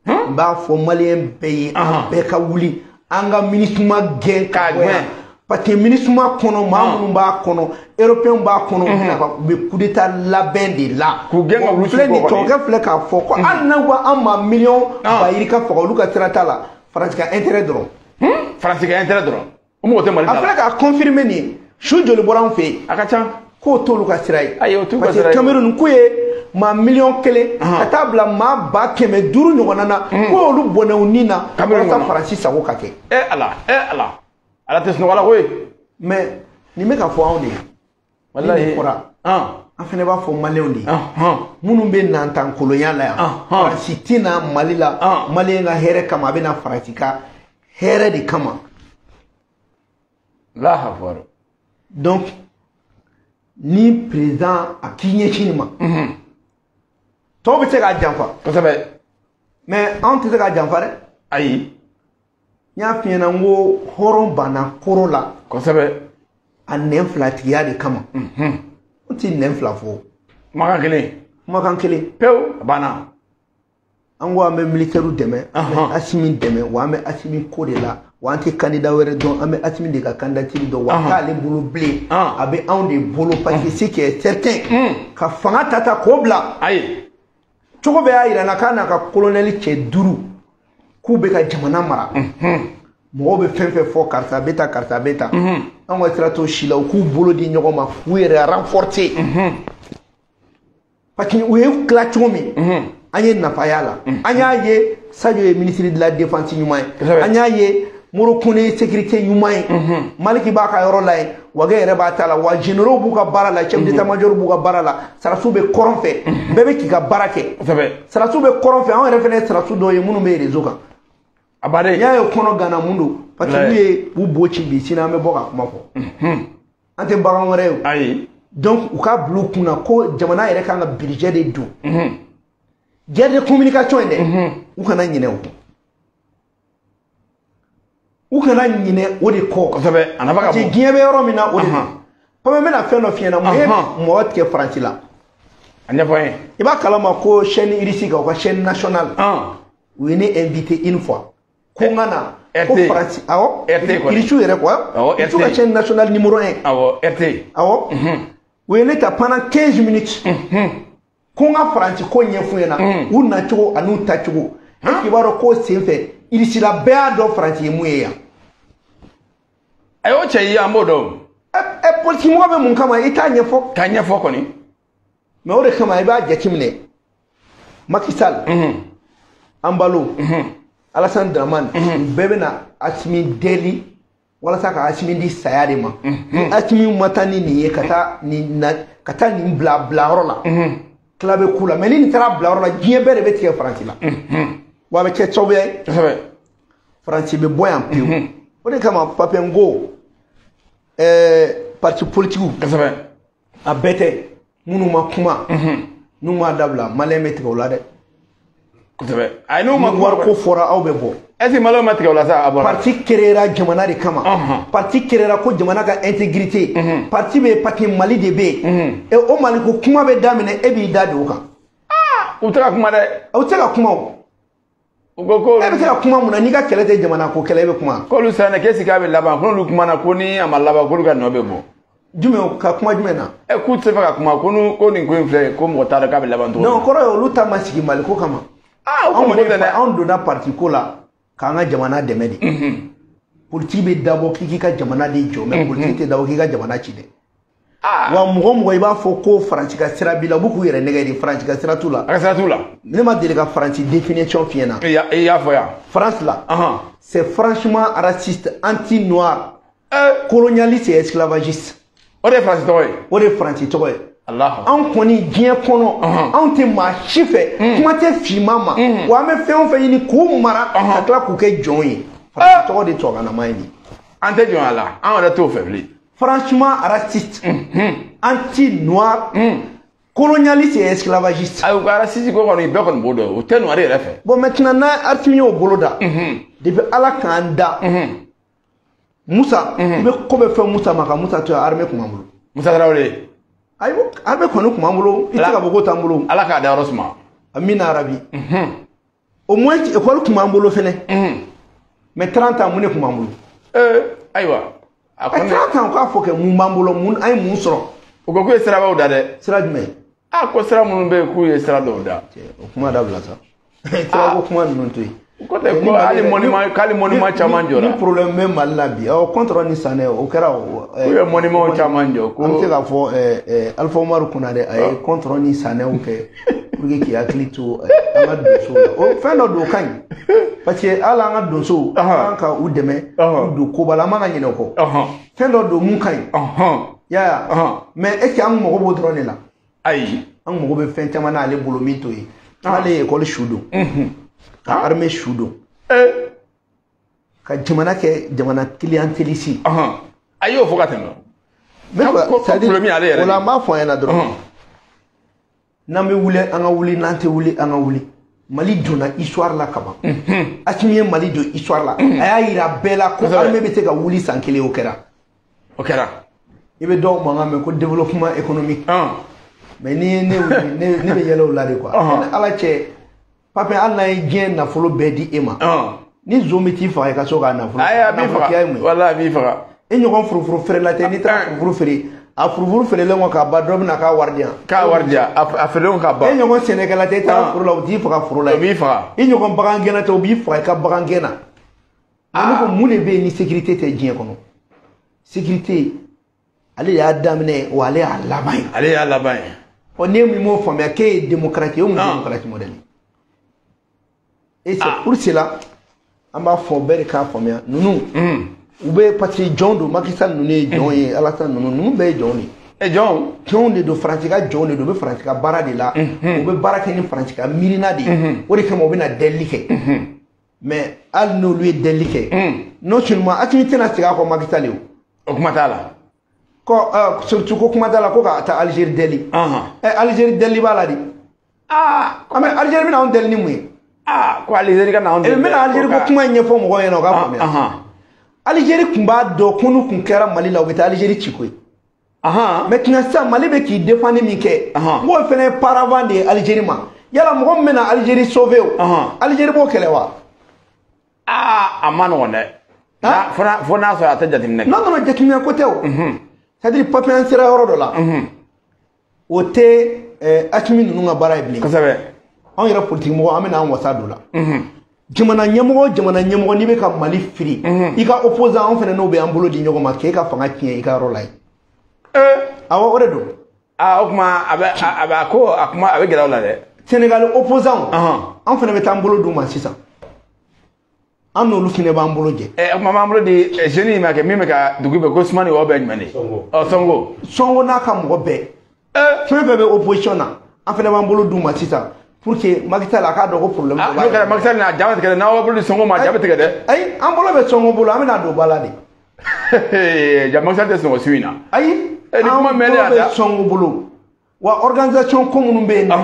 N b'a fɔ maliyɛn bɛɛ ye, an bɛɛ ka wuli an ka MINUSMA gɛn ka bɔ yan. Parce que MINUSMA kɔnɔ, maa minnu b'a kɔnɔ, européens b'a kɔnɔ, u bɛ coup d'état labɛn de la. K'u gɛn ka wuli. Filɛ nin tubabukɛ filɛ k'a fɔ ko hali n'an ko an ma miliyɔn ba yirika faga, olu ka sira t'a la. Faransi ka intérêt dɔrɔn. Faransi ka intérêt dɔrɔn. O mɔgɔ tɛ Mali ta la. A filɛ k'a confirmer nin ye. Su joli bɔra an fɛ yen. A ka ca. K'o t'olu ka sira ye. Ayi, o t'u ka sira ye. Parce que Cameroun k'u ye maa 1 miliyɔn ka taa bila maa 500,000 ɲɔgɔnna na. K'olu bɔnɛ u ni na. Walasa Faransi sago ka kɛ. Eh Ala, eh Ala. Ala tɛ sunɔgɔ la koyi. Mais nin bɛ ka fɔ anw de ye. Walayi. Nin fɔra. An fana b'a fɔ maliyɛnw de ye. Minnu bɛ nantankolonya la yan. Faransi tɛ na Mali la. Maliyɛn ka hɛrɛ kama, a bɛ na Faransi ka hɛrɛ de kama. Allahu akbar. Donc ni président a k'i ɲɛsin nin ma. Tɔw bɛ se k'a janfa. Kosɛbɛ. Mais anw tɛ se k'a janfa dɛ. Ayi. N y'a f'i ɲɛna n ko hɔrɔn banna koro la. Kosɛbɛ. A nɛn filatigiya de kama. N ti nɛn fila fɔ. Kumakan kelen. Kumakan kelen. Pewu a banna. An ko an bɛ militaires dɛmɛ. An bɛ Assimi dɛmɛ, wa an bɛ Assimi ko de la. Wa an tɛ candidat wɛrɛ dɔn, an bɛ Assimi de ka candidature dɔn. Wa t'ale bolo bilen. A bɛ anw de bolo parce que ce qui est certain. Ka fanga ta ta k'o bila. Ayi. Cogo bɛɛ y'a yira n na k'a n'a ka colonel cɛ 5 k'u bɛ ka jamana mara. Mɔgɔw bɛ fɛn fɛn fɔ karisa bɛ tan, karisa bɛ tan, anw ka sira t'o si la. U k'u bolo di ɲɔgɔn ma k'u yɛrɛ renforcer, parce que u ye tila cogo min, an ye nafa y'a la. An y'a ye Sadio ye ministre de la défense ɲuman ye, an y'a ye Moro Kone ye sécurité ɲuman ye, Maliki b'a ka yɔrɔ la yen, Wage yɛrɛ b'a ta la, wa généraux b'u ka baara la, chef d'état major b'u ka baara la, sarasiw bɛ kɔrɔn fɛ, bɛɛ bɛ k'i ka baara kɛ. Sarasiw bɛ kɔrɔn fɛ, anw yɛrɛ fana ye sarasiw dɔw ye minnu bɛ réseau kan. A baden. N'i y'a ye kɔnɔ gana mun don? Parce que n'u ye u bo ci bi, sini an bɛ bɔ ka kuma fɔ. An tɛ bagan wɛrɛ ye o. Ayi. Donc u k'a bila u kunna ko jamana yɛrɛ kan ka budget de don. Guerre de communication in dɛ, u kana ɲinɛ o kɔ. U kana ɲinɛ o de kɔ. Kosɛbɛ, a nafa ka Parce que bon. diɲɛ bɛ yɔrɔ min na, o de don. Comme n bɛna fɛn dɔ f'i ɲɛna, mun ye mɔgɔ tigɛ Faransi la? A ɲɛfɔ an ye. I b'a kalama ko chaîne russe kan, u ka chaîne nationale, u ye ne invité une fois. Ko n ka na. Ko RT. Faransi, awɔ. RT kɔni. Russe yɛrɛ quoi. Awɔ, Russe ka RT. chaîne nationale numéro 1. Awɔ, RT. Awɔ. U ye ne ta pendant 15 minutes. Ko n ka Faransi ko ɲɛf'u ɲɛna. U nacogo ani u tacogo. Est-ce que i b'a dɔn k'o senfɛ, Russie la bɛɛ y'a dɔn Faransi ye mun ye yan? A y'o cɛ yi, an b'o dɔn. Ɛ, politique mɔgɔ bɛ mun kama? I t'a ɲɛfɔ. K'a ɲɛfɔ kɔni. Mais o de kama i b'a jateminɛ, Macky Sall, Embalo, Alassane Dramane, u bɛɛ bɛna Assimi deli walasa ka Assimi di saya de ma. Ni Assimi ma taa ni nin ye ka taa nin na, ka taa nin bila bilayɔrɔ la, tila bɛ k'u la. Mais ni nin taara bilayɔrɔ la, diɲɛ bɛɛ de bɛ tigɛ Faransi la. Wa a bɛ kɛ sababu ye Faransi bɛ bɔ yan pewu. O de kama Pape, n ko parti politique, a bɛɛ tɛ, minnu ma kuma, n'u m'a dabila, maliyɛn bɛ tigɛ o la dɛ. Kosɛbɛ. Ayi, n'u ma Ni wariko fɔra, aw bɛ bɔ. Est ce que maliyɛnw ma tigɛ o la sa, a bɔra? Parti créera jamana de kama. Parti créera ko jamana ka intégrité. Parti bɛ yen parce que Mali de bɛ yen. Et o Mali ko kuma bɛ daminɛ, e b'i da don o kan. U tɛ ka kuma dɛ. Aw tɛ se ka kuma o. U ko ko E bɛ se ka kuma mun na n'i ka kɛlɛ tɛ jamana ko kɛlɛ, e bɛ kuma? K'olu siranna k'e sigi k'a bɛ laban, ko n'olu kumana, ko ni a ma laban, k'olu ka nɔ bɛ bɔ. Jumɛn ka kuma jumɛn na? Ɛ, k'u tɛ se fɛ ka kuma ko n'u ko nin ko in filɛ, ko mɔgɔ t'a dɔn k'a bɛ laban cogo min. Non, kɔrɔ ye olu ta ma sigi Mali ko kama. Aa, o Anw kɔni ko kɔni tɛ dɛ. Anw donna parti ko la k'an ka jamana dɛmɛ de. Politique bɛ dabɔ k'i k'i ka jamana de jɔ, mais politique tɛ dabɔ k'i ka jamana ci dɛ. Wa mɔgɔ mɔgɔ i b'a fɔ ko Faransi ka sira b'i la, u b'u k'u yɛrɛ nɛgɛ de, Faransi ka sira t'u la. A ka sira t'u la. Ne ma deli ka Faransi définition f'i ɲɛna. I y'a fɔ yan. France là, c'est franchement raciste, anti-noir, colonialiste et esclavagiste. O de ye Faransi tɔgɔ ye. O de ye Faransi tɔgɔ ye. Alahu. Anw kɔni diɲɛ kɔnɔ, anw tɛ maa si fɛ, kuma tɛ finman ma. Wa an bɛ fɛn o fɛn ɲini k'u mara ka tila k'u kɛ jɔnw ye. Faransi tɔgɔ de tubabukanama ye nin ye. An tɛ jɔn a la, an yɛrɛ t'o fɛ bilen. Franchement raciste, anti-noir, colonialiste et esclavagiste. Ayi, u ka raciste ko kɔni, bɛɛ kɔni b'o dɔn, o tɛ noir yɛrɛ fɛ. Bon, maintenant n'a Assimi y'o bolo da, depuis Ala k'an da, Musa, i bɛ ko bɛ fɛn Musa ma ka Musa to yen, armée kun b'an bolo. Musa Tarawele. Ayi, armée kɔni kun b'an bolo, i tɛ se ka fɔ k'o t'an bolo. Ala k'a dayɔrɔ suma. Amina arabi. Au moins école kun b'an bolo fɛnɛ. Mais 30 ans, mun de kun b'an bolo? Ayiwa. A kɔni. 30 ans, k'a fɔ kɛ mun b'an bolo, mun an ye mun sɔrɔ? U ko k'u ye sirabaw da dɛ. Sira jumɛn? A ko sira minnu bɛ yen, k'u ye sira dɔw da. Cɛ, o kuma dabila sa. Sirako kuma ninnu to yen. Ko tɛ ko hali monument, k'ale monument caman jɔra. Ni problème bɛ Mali la bi, awɔ, contre ni Sanɛ, o kɛra o. K'u ye monument caman jɔ ko. An bɛ se k'a fɔ Alpha Umaru Konare a ye contre ni Sanɛw kɛ pour que k'i hakili to an ka donsow la. O fɛn dɔ don, o ka ɲi. Parce que hali an ka donsow, an kan ka u dɛmɛ, k'u don koba la, an man ka ɲinɛ o kɔ. Fɛn dɔ don mun ka ɲi. I y'a ye wa? Mais est ce que an mago b'o dɔrɔn de la? Ayi. An mago bɛ fɛn caman na ale bolo min t'o ye. N'ale ye école su don, ka armée su don, ka jamana kɛ jamana clientéliste. A y'o fɔ ka tɛmɛ. N bɛ fɛ, Ko c'est à dire, problème y'ale yɛrɛ o la de. n b'a fɔ an ɲɛna dɔrɔn. N'an bɛ wuli, an ka wuli, n'an tɛ wuli, an ka wuli. Mali donna histoire la kaban. Assimi ye Mali don histoire la. A y'a yira bɛɛ la ko armée bɛ se ka wuli san kelen, o kɛra. O kɛra. I bɛ dɔw mankan mɛn ko développement économique. Mais ni ye ne wuli, ne bɛ yɛlɛ o la de quoi. Ni Ala cɛ, Pape, hali n'a ye diɲɛ nafolo bɛɛ di e ma, ni zon bɛ t'i faga i ka so k'a nafolo. Ayi, a b'i Nafolotigiya ye faga. mun ye? Walahi, a b'i faga. E ɲɔgɔn furufuru feerela tɛ, n'i taara furufuru feere, a furufuru feerelen kɔ k'a ban, dɔ bɛ na k'a wari di yan. K'a wari di yan, a feerelen k'a ban. E ɲɔgɔn sɛnɛkɛla tɛ, i taara foro la, u t'i faga foro la. O b'i faga. I ɲɔgɔn bagangɛnna tɛ, u b'i faga i ka bagangɛn na. Ne ko mun de bɛ yen ni sécurité tɛ diɲɛ kɔnɔ? Sécurité, ale y'a daminɛ wa ale y'a laban ye. Ale y'a laban ye. Ɔ, n'e min m'o faamuya k'e ye démocrate ye, o mun démocrate modèle ye? Et c'est pour cela an b'a fɔ bɛɛ de k'a faamuya, ninnu u bɛ, parce que jɔn don. Macky Sall ninnu ye jɔn ye, Alassane ninnu bɛɛ ye jɔn de ye. E, jɔn. Jɔnw de don, Faransi ka jɔnw de don. U bɛ Faransi ka baara de la, u bɛ baara kɛ ni Faransi ka miirina de ye. O de kama u bɛna delili kɛ. Mais hali n'olu ye delili kɛ, non seulement Assimi tɛna segin a kɔ Macky Sall ye o. O kuma t'a la. Ko surtout ko kuma t'a la ko ka taa Algérie deli. Ɛ, Algérie deli b'a la de. Aa, mais Algérie bɛna anw deli ni mun ye? Aa, ko Algérie ka na anw deli. N bɛna Algérie ko kuma in ɲɛfɔ mɔgɔw ɲɛna, u k'a faamuya. Algérie tun b'a dɔn ko n'u tun kɛra Mali la, u bɛ taa Algérie ci koyi. Maintenant sisan, Mali bɛ k'i défendre min kɛ, n k'o fana ye paravent de ye Algérie ma. Yala mɔgɔ min bɛna Algérie sauver o, Algérie b'o kɛlɛ wa? Aa, a ma nɔgɔn dɛ. Fo n'a sɔrɔ a tɛ jateminɛ kɛ. Non, non, jateminɛ ko tɛ o. C'est à dire, papier, an sera yɔrɔ dɔ la, o tɛ Assimi ninnu ka baara ye bilen. Anw yɛrɛ politique mɔgɔ, an bɛna an wasa don o la. Jamana ɲɛmɔgɔ, jamana ɲɛmɔgɔ, n'i bɛ ka Mali firi, i ka opposant, anw fana n'o bɛ an bolo di ɲɔgɔn ma k'e ka fanga tiɲɛ i ka yɔrɔ la yen. Awɔ, o de don. Aa, o tuma a bɛ a bɛ a ko a kuma a bɛ gɛlɛya o la dɛ. Sénégal opposant, anw fana bɛ taa an bolo d'u ma sisan. An n'olu fana b'an bolo jɛ. Ɛ, o tuma b'an bolo di jeune in ma kɛ min bɛ ka dugu bɛɛ ko Sumani o bɛɛ jumɛn de? Ɔ, Sonko. Sonko n'a ka mɔgɔ bɛɛ. Fɛn fɛn bɛ opposition na, an fana b'an bolo d'u ma sisan pour que Macky Sall a k'a dɔn ko problème dɔ b'a. N'o kɛra Macky Sall n'a ja bɛ tigɛ dɛ, n'aw bolo di Sonko ma, ja bɛ tigɛ dɛ. Ayi, an bolo bɛ Sonko bolo, an bɛna don ba la de. Ja, Macky Sall tɛ sɔn o su in na. Ayi, an bolo bɛ Sonko bolo wa organisation ko minnu bɛ yen nɔ,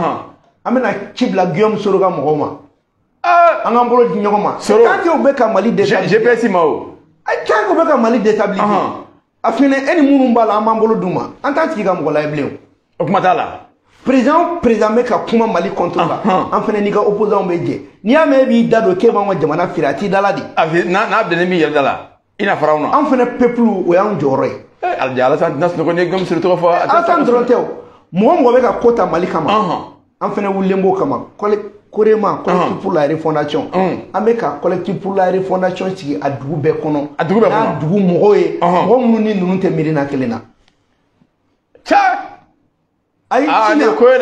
an bɛna ci bila Guillaume Soro ka mɔgɔw ma. An k'an bolo di ɲɔgɔn ma. Soro. Tant que u bɛ ka Mali déstabiliser. GPS ma o. Ayi, tant que u bɛ ka Mali déstabiliser. A fɛnɛ e ni minnu b'a la, an b'an bolo d'u ma. An t'an sigi ka mɔgɔ lajɛ bilen o. O kuma t'a la. Président, président bɛ ka kuma Mali contre la. An fɛnɛ n'i ka opposant bɛ jɛ. N'i y'a mɛn e b'i da don k'e b'anw ka jamana feere, a t'i da la de. A n'a bilennen b'i yɛrɛ da la, i n'a fɔra anw na. Anw fɛnɛ peuple, o y'anw jɔyɔrɔ ye. Alija, Alassane tɛna sunɔgɔ n'i ye Guillaume Soro tɔgɔ fɔ. Alassane dɔrɔn tɛ o. Mɔgɔ mɔgɔ bɛ ka ko ta Mali kama, an fɛnɛ wulilen b'o kama. Korema, collectif pour la refondation. An bɛ ka collectif pour la refondation sigi a dugu bɛɛ kɔnɔ. A dugu bɛɛ kɔnɔ. N'a dugu mɔgɔw ye, mɔgɔ minnu ni ninnu tɛ miirina kelen na. Cɛ. Ayi,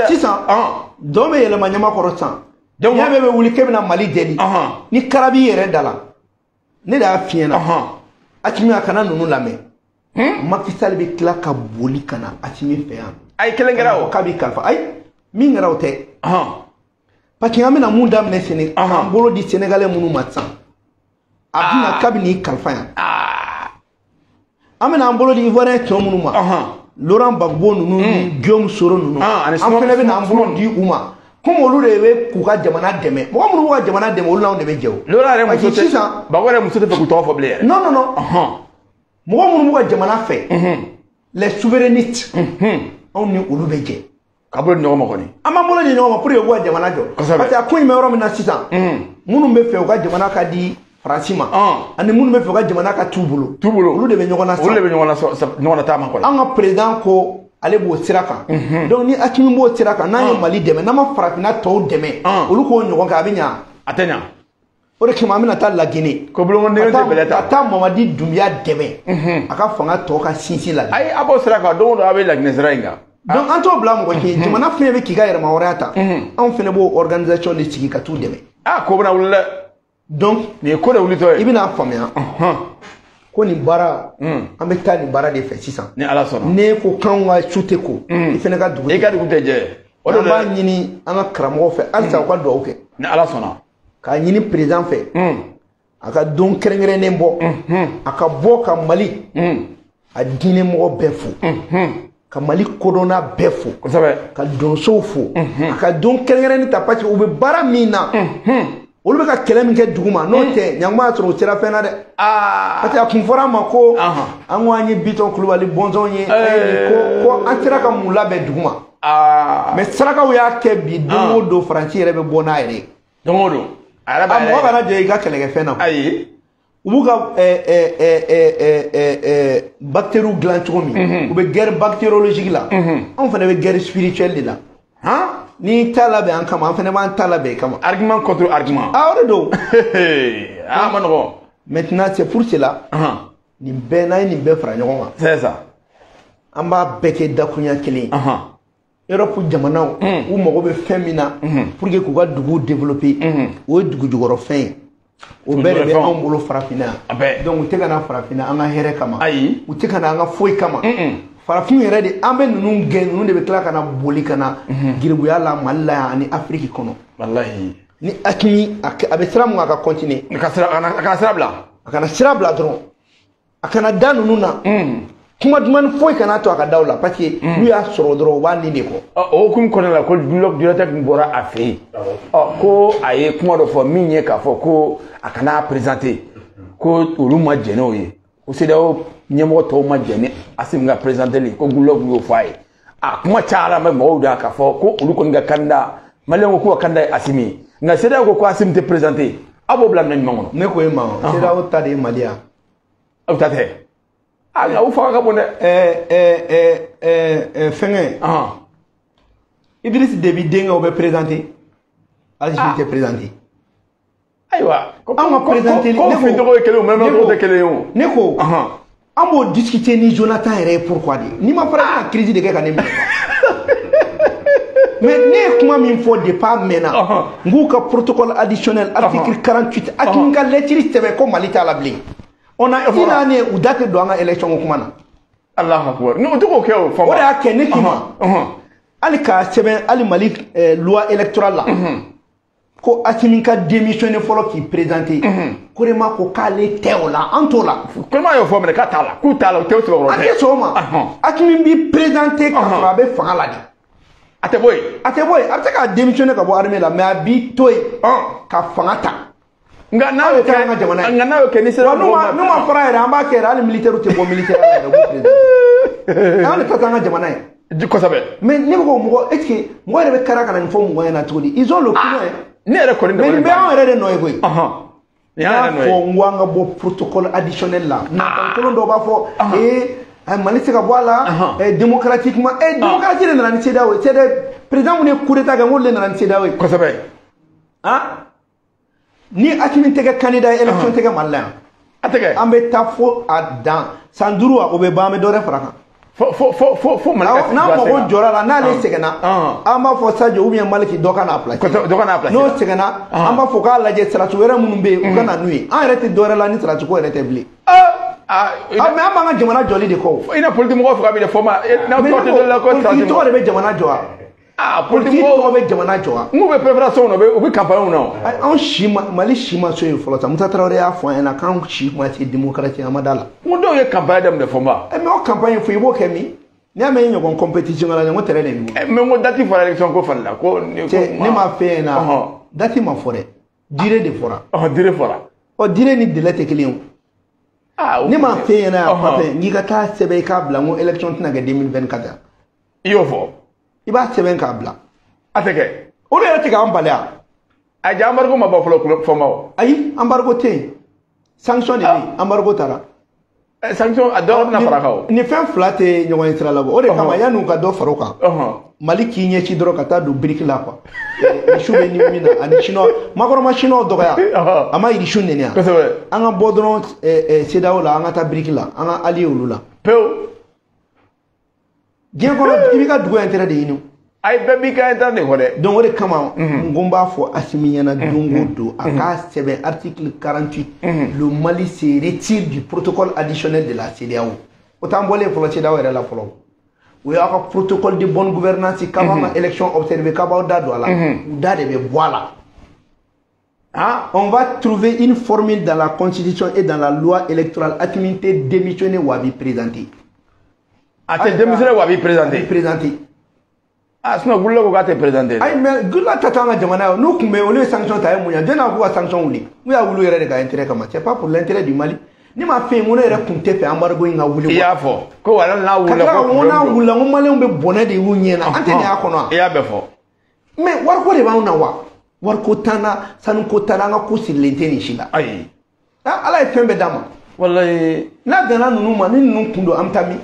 sisan dɔw bɛ yɛlɛma ɲama kɔrɔ sisan. Ɲɛ bɛɛ bɛ wuli k'e bɛna Mali deli. Ni kara b'i yɛrɛ da la, ne de y'a f'i ɲɛna. Assimi, a kana ninnu lamɛn. Macky Sall bɛ tila ka boli ka na Assimi fɛ yan. Ayi, kelen kɛra o. K'a b'i kalifa. Ayi, min kɛra o tɛ. Parce que an bɛna mun daminɛ Sénégal, k'an bolo di Sénégalais minnu ma sisan, a bɛna k'a bɛ n'i kalifa yan. An bɛna an bolo di Ivoirien tɔ minnu ma, Laurent Gbagbo ninnu ni Guillaume Soro ninnu, an fana bɛna an bolo di u ma. Komi olu de bɛ k'u ka jamana dɛmɛ, mɔgɔ minnu b'u ka jamana dɛmɛ, olu n'anw de bɛ jɛ o. Laurent yɛrɛ muso tɛ, Gbagbo yɛrɛ muso tɛ fɛ k'u tɔgɔ fɔ bilen yɛrɛ. Non, non, non. Mɔgɔ minnu b'u ka jamana fɛ, les souverainistes, anw ni olu bɛ jɛ. Ka bolo di ɲɔgɔn ma kɔni. An b'an bolo di ɲɔgɔn ma pour que u ka jamana jɔ. Parce que a ko in bɛ yɔrɔ min na sisan, minnu bɛ fɛ u ka jamana ka di Faransi ma, ani minnu bɛ fɛ u ka jamana ka t'u bolo. T'u bolo. Olu de bɛ ɲɔgɔn na sisan. Olu de bɛ ɲɔgɔn na taama kɔni. An ka président ko ale b'o sira kan. Donc ni Assimi b'o sira kan, n'an ye Mali dɛmɛ, n'an ma farafinna tɔw dɛmɛ, olu k'o ɲɔgɔn kɛ, a bɛ ɲa. A tɛ ɲa. O de kama an bɛna taa La Guinée. Ko bolokɔniden tɛ bɛlɛ ta. Ka taa Mamadi Doumbouya dɛmɛ. A ka fanga tɔ ka sinsin La Guinée. Ayi, a b'o sira kan, don o don a bɛ La Guinée sira in kan. Donc an t'o bila mɔgɔ si, jamana fɛn bɛ k'i ka yɛrɛmahɔrɔnya ta, anw fɛnɛ b'o organisation de sigi ka t'u dɛmɛ. Ah, ko bɛna wuli dɛ. Donc nin ye ko de wulitɔ ye. I bɛna faamuya ko nin baara, an bɛ taa nin baara de fɛ sisan. Ni Ala sɔnna. N'e ko k'anw ka su tɛ ko, i fɛnɛ ka dugu. I ka dugu tɛ jɛ. O de an b'a ɲini an ka karamɔgɔw fɛ halisa, u ka dugawu kɛ. Ni Ala sɔnna. K'a ɲini président fɛ, a ka don kɛrɛnkɛrɛnnen bɔ, a ka bɔ ka Mali a diinɛ mɔgɔ bɛɛ fo, ka Mali kodɔnna bɛɛ fo, ka donsow fo, a ka don kɛrɛnkɛrɛnnen ta, parce que u bɛ baara min na, olu bɛ ka kɛlɛ min kɛ dugu ma, n'o tɛ ɲankuma y'a sɔrɔ u sera fɛn na dɛ. Parce que a kun fɔra an ma ko an ko an ye Bitɔn Kulubali bɔnsɔn ye, ko an sera ka mun labɛn dugu ma. Mais sarakaw y'a kɛ bi, don o don Faransi yɛrɛ bɛ bɔ n'a yɛrɛ ye. Don o don. A mɔgɔ kana jɔ i ka kɛlɛkɛfɛn na. Ayi. U b'u ka bactériw dilan cogo min, u bɛ guerre bactériologique la, anw fana bɛ guerre spirituelle de la. N'i t'a labɛn an kama, an fana b'an ta labɛn i kama. Argument contre argument. Ah, o de don. Ah, ma nɔgɔn. Maintenant, c'est pour cela. Nin bɛɛ n'a ye nin bɛɛ fara ɲɔgɔn kan. C'est ça. An b'a bɛɛ kɛ dakuruɲɛ kelen ye. Europe jamanaw, u mago bɛ fɛn min na pour que k'u ka duguw développer, o ye dugu jukɔrɔfɛn ye. O bɛɛ de bɛ anw bolo farafinna yan. Donc u tɛ ka na farafinna an ka hɛrɛ kama. Ayi. U tɛ ka na an ka foyi kama. Farafin yɛrɛ de an bɛ ninnu gɛn, ninnu de bɛ tila ka na boli ka na giribuya la Mali la yan ani Afiriki kɔnɔ. Walahi. Ni Assimi a bɛ sira mun kan, a ka continuer. A kana sira bila. A kana sira bila dɔrɔn. A kana da ninnu na. Kuma duman foyi kana to a ka daw la, parce que n'u y'a sɔrɔ dɔrɔn u b'a nin de kɔ. O hukumu kɔnɔna la, ko Goodluck Jonathan tun bɔra a fɛ yen. Ɔ, ko a ye kuma dɔ fɔ min ye k'a fɔ ko a kana présenter, ko olu ma jɛn n'o ye, ko CEDEAO ɲɛmɔgɔ tɔw ma jɛn ni Assimi ka présenter li, ko Goodluck y'o fɔ a ye. A kuma cayara, mɛ mɔgɔw da k'a fɔ ko olu kɔni ka candidat, maliyɛnw ko k'u ka candidat ye Assimi ye, nka CEDEAO ko ko Assimi tɛ présenter. Aw b'o bila minɛn jumɛn kɔnɔ? Ne ko e ma, CEDEAO ta de ye Mali ya. Aw ta tɛ. Ah, nka u fanga ka bon dɛ. Fɛngɛ. Idriss Déby denkɛ o bɛ présenter. Assimi tɛ présenter. Ayiwa. An ka présenter. Ko fin tɔgɔ ye kelen o, mɛ tɔgɔ tɛ kelen ye o. Ne ko. An b'o discuter ni Jonathan yɛrɛ ye, pourquoi de? N'i ma fara ka crise de kɛ ka ne minɛ. Mais ne ye kuma min fɔ depuis a mɛnna, n k'u ka protocole additionnel article 48, Assimi ka lettre sɛbɛn ko Mali t'a la bilen. On a une année u da tɛ don an ka élection ko kuma na. Allahu akbar. N'o tɛ k'o kɛ o fɔ. O de y'a kɛ ne k'i ma. Hali k'a sɛbɛn hali Mali loi électorale la. Ko Assimi ka démissionner fɔlɔ k'i présenter. Korema ko k'ale tɛ o la, an t'o la. Korema y'o fɔ minɛ k'a t'a la, k'u t'a la, u tɛ o sɛbɛn kɔrɔ. An tɛ sɔn o ma. Assimi b'i présenter k'a sɔrɔ a bɛ fanga la de. A tɛ bɔ yen. A tɛ bɔ yen, a bɛ se ka démissionner ka bɔ armée la, mais a b'i to yen ka fanga ta. Nka n'a y'o kɛ, nka n'a y'o kɛ ni sera. N'u ma fara yɛrɛ, an b'a kɛ yɛrɛ, hali militaire tɛ bɔ militaire la yɛrɛ, u b'u présenter. An de ta t'an ka jamana ye. Kosɛbɛ. Mais ne bɛ k'o mɔgɔ, est ce que mɔgɔ yɛrɛ bɛ kara ka na nin fɔ mɔgɔ ɲɛna cogo di? Ils ont le pouvoir. Ne yɛrɛ kɔni. Mais nin bɛɛ y'anw yɛrɛ de nɔ ye koyi. Nin y'an yɛrɛ nɔ ye. N y'a fɔ n ko an ka bɔ protocole additionnel la. Natankolon dɔw b'a fɔ ee Mali tɛ se ka bɔ a la démocratiquement. Démocratie de nana ni CEDEAO ye. CEDEAO président mun ye coup d'état kɛ, n k'olu de nana ni CEDEAO ye. Kosɛbɛ. Han. Ni Assimi tɛ kɛ candidat ye, élection tɛ kɛ Mali la yan. A tɛ kɛ. An bɛ taa fo a dan san 5 o bɛ ban, an bɛ dɔ wɛrɛ fara kan. Fo Mali ka. N'an mago jɔra la, n'ale sɛgɛnna, an b'a fɔ Sadio ou bien Maliki dɔ ka n'a place. Dɔ ka n'a place. N'o sɛgɛnna, an b'a fɔ k'a lajɛ sarasi wɛrɛ minnu bɛ yen, u ka na n'u ye. An yɛrɛ tɛ dɔ wɛrɛ la ni sarasi ko yɛrɛ tɛ bilen. Mais an b'an ka jamana jɔli de kɔ o. I na politique mɔgɔw faga bi dɛ, fɔ ma. N'aw tɔgɔ tɛ dɔ la ko sarasi. Politique tɔgɔ de bɛ jamana jɔ wa? Ah, politique tɔgɔ bɛ jamana jɔ wa? N k'u bɛ préparation na, u bɛ campagne na o. Anw si ma, Mali si ma so yen fɔlɔ sa. Musa Tarawele y'a fɔ an ɲɛna k'anw si ma se démocratie, an ma da la. N ko dɔw ye campagne daminɛ fɔ ma. Mais o campagne fɔ i b'o kɛ min? N'i y'a mɛn i ɲɔgɔn compétition la, ɲɔgɔn terrain de b'i bolo. Mais n ko date fɔra élection ko fana la ko. Cɛ, ne m'a f'e ɲɛna. Date ma fɔ dɛ. Durée de fɔra. Durée fɔra. Ɔ, durée ni délai tɛ kelen ye o. Ne m'a f'e ɲɛna yan papier, n k'i ka taa sɛbɛn i k'a bila, n ko élection tɛna kɛ 2024 yan. I y'o fɔ. I b'a sɛbɛn k'a bila. A tɛ kɛ. Olu yɛrɛ tɛ k'an bali yan. A ja embargo ma bɔ fɔlɔ fɔma o. Ayi, embargo tɛ yen. Sanction de bɛ yen, embargo taara. Sanction a dɔ bɛna fara a kan o. Nin fɛn fila tɛ ɲɔgɔn ye sira la bɔ. O de kama yanni u ka dɔ fara o kan. Mali k'i ɲɛsin dɔrɔn ka taa don biriki la quoi. Irisiw bɛ ni min na ani chinois, Macron ma chinois dɔgɔya. A ma irisiw nɛni yan. Kosɛbɛ. An ka bɔ dɔrɔn CEDEAO la, an ka taa biriki la, an ka allié olu la. Pewu. Diɲɛ kɔnɔ i b'i ka dugu intérêt de ɲini. Ayi, bɛɛ b'i ka intérêt de kɔ dɛ. Donc o de kama n ko n b'a fɔ Assimi ɲɛna don o don, a k'a sɛbɛn article 48, le Mali se retire du protocole additionnel de la CEDEAO. O t'an bɔlen fɔlɔ CEDEAO yɛrɛ la fɔlɔ. O y'aw ka protocole de bonne gouvernance, k'a b'an ka élection observer, k'a b'aw da don a la. U da de bɛ bɔ a la. Ah, on va trouver une formule dans la constitution et dans la loi électorale. Assimi tɛ démissionner wa a b'i présenter. A tɛ démissionner wa a b'i présenter. A b'i présenter. Ah, sinon Goodluck ko k'a tɛ présenter. Ayi, mais Goodluck ta t'an ka jamana ye. N'u tun bɛ yen, olu ye sanction ta, a ye mun ye? Jɔn n'a k'u ka sanction wuli? U y'a wuli u yɛrɛ de ka intérêt kama. C'est pas pour l'intérêt du Mali. Ne m'a fɛ yen, n ko ne yɛrɛ tun tɛ fɛ embargo in ka wuli. I y'a fɔ ko wala n'a wulila. Ka tila ka ko n'a wulila, n ko maliyɛnw bɛ bɔnɛ de y'u ɲɛ na. An tɛ nin y'a kɔnɔ wa? I y'a bɛɛ fɔ. Mais wariko de b'anw na wa? Wariko t'an na, sanuko t'an na, an ka ko sirilen tɛ nin si la. Ayi. Ala ye fɛn bɛɛ d'an ma. Walayi. N'a danna ninnu ma, ni ninnu kun don, an bɛ taa min?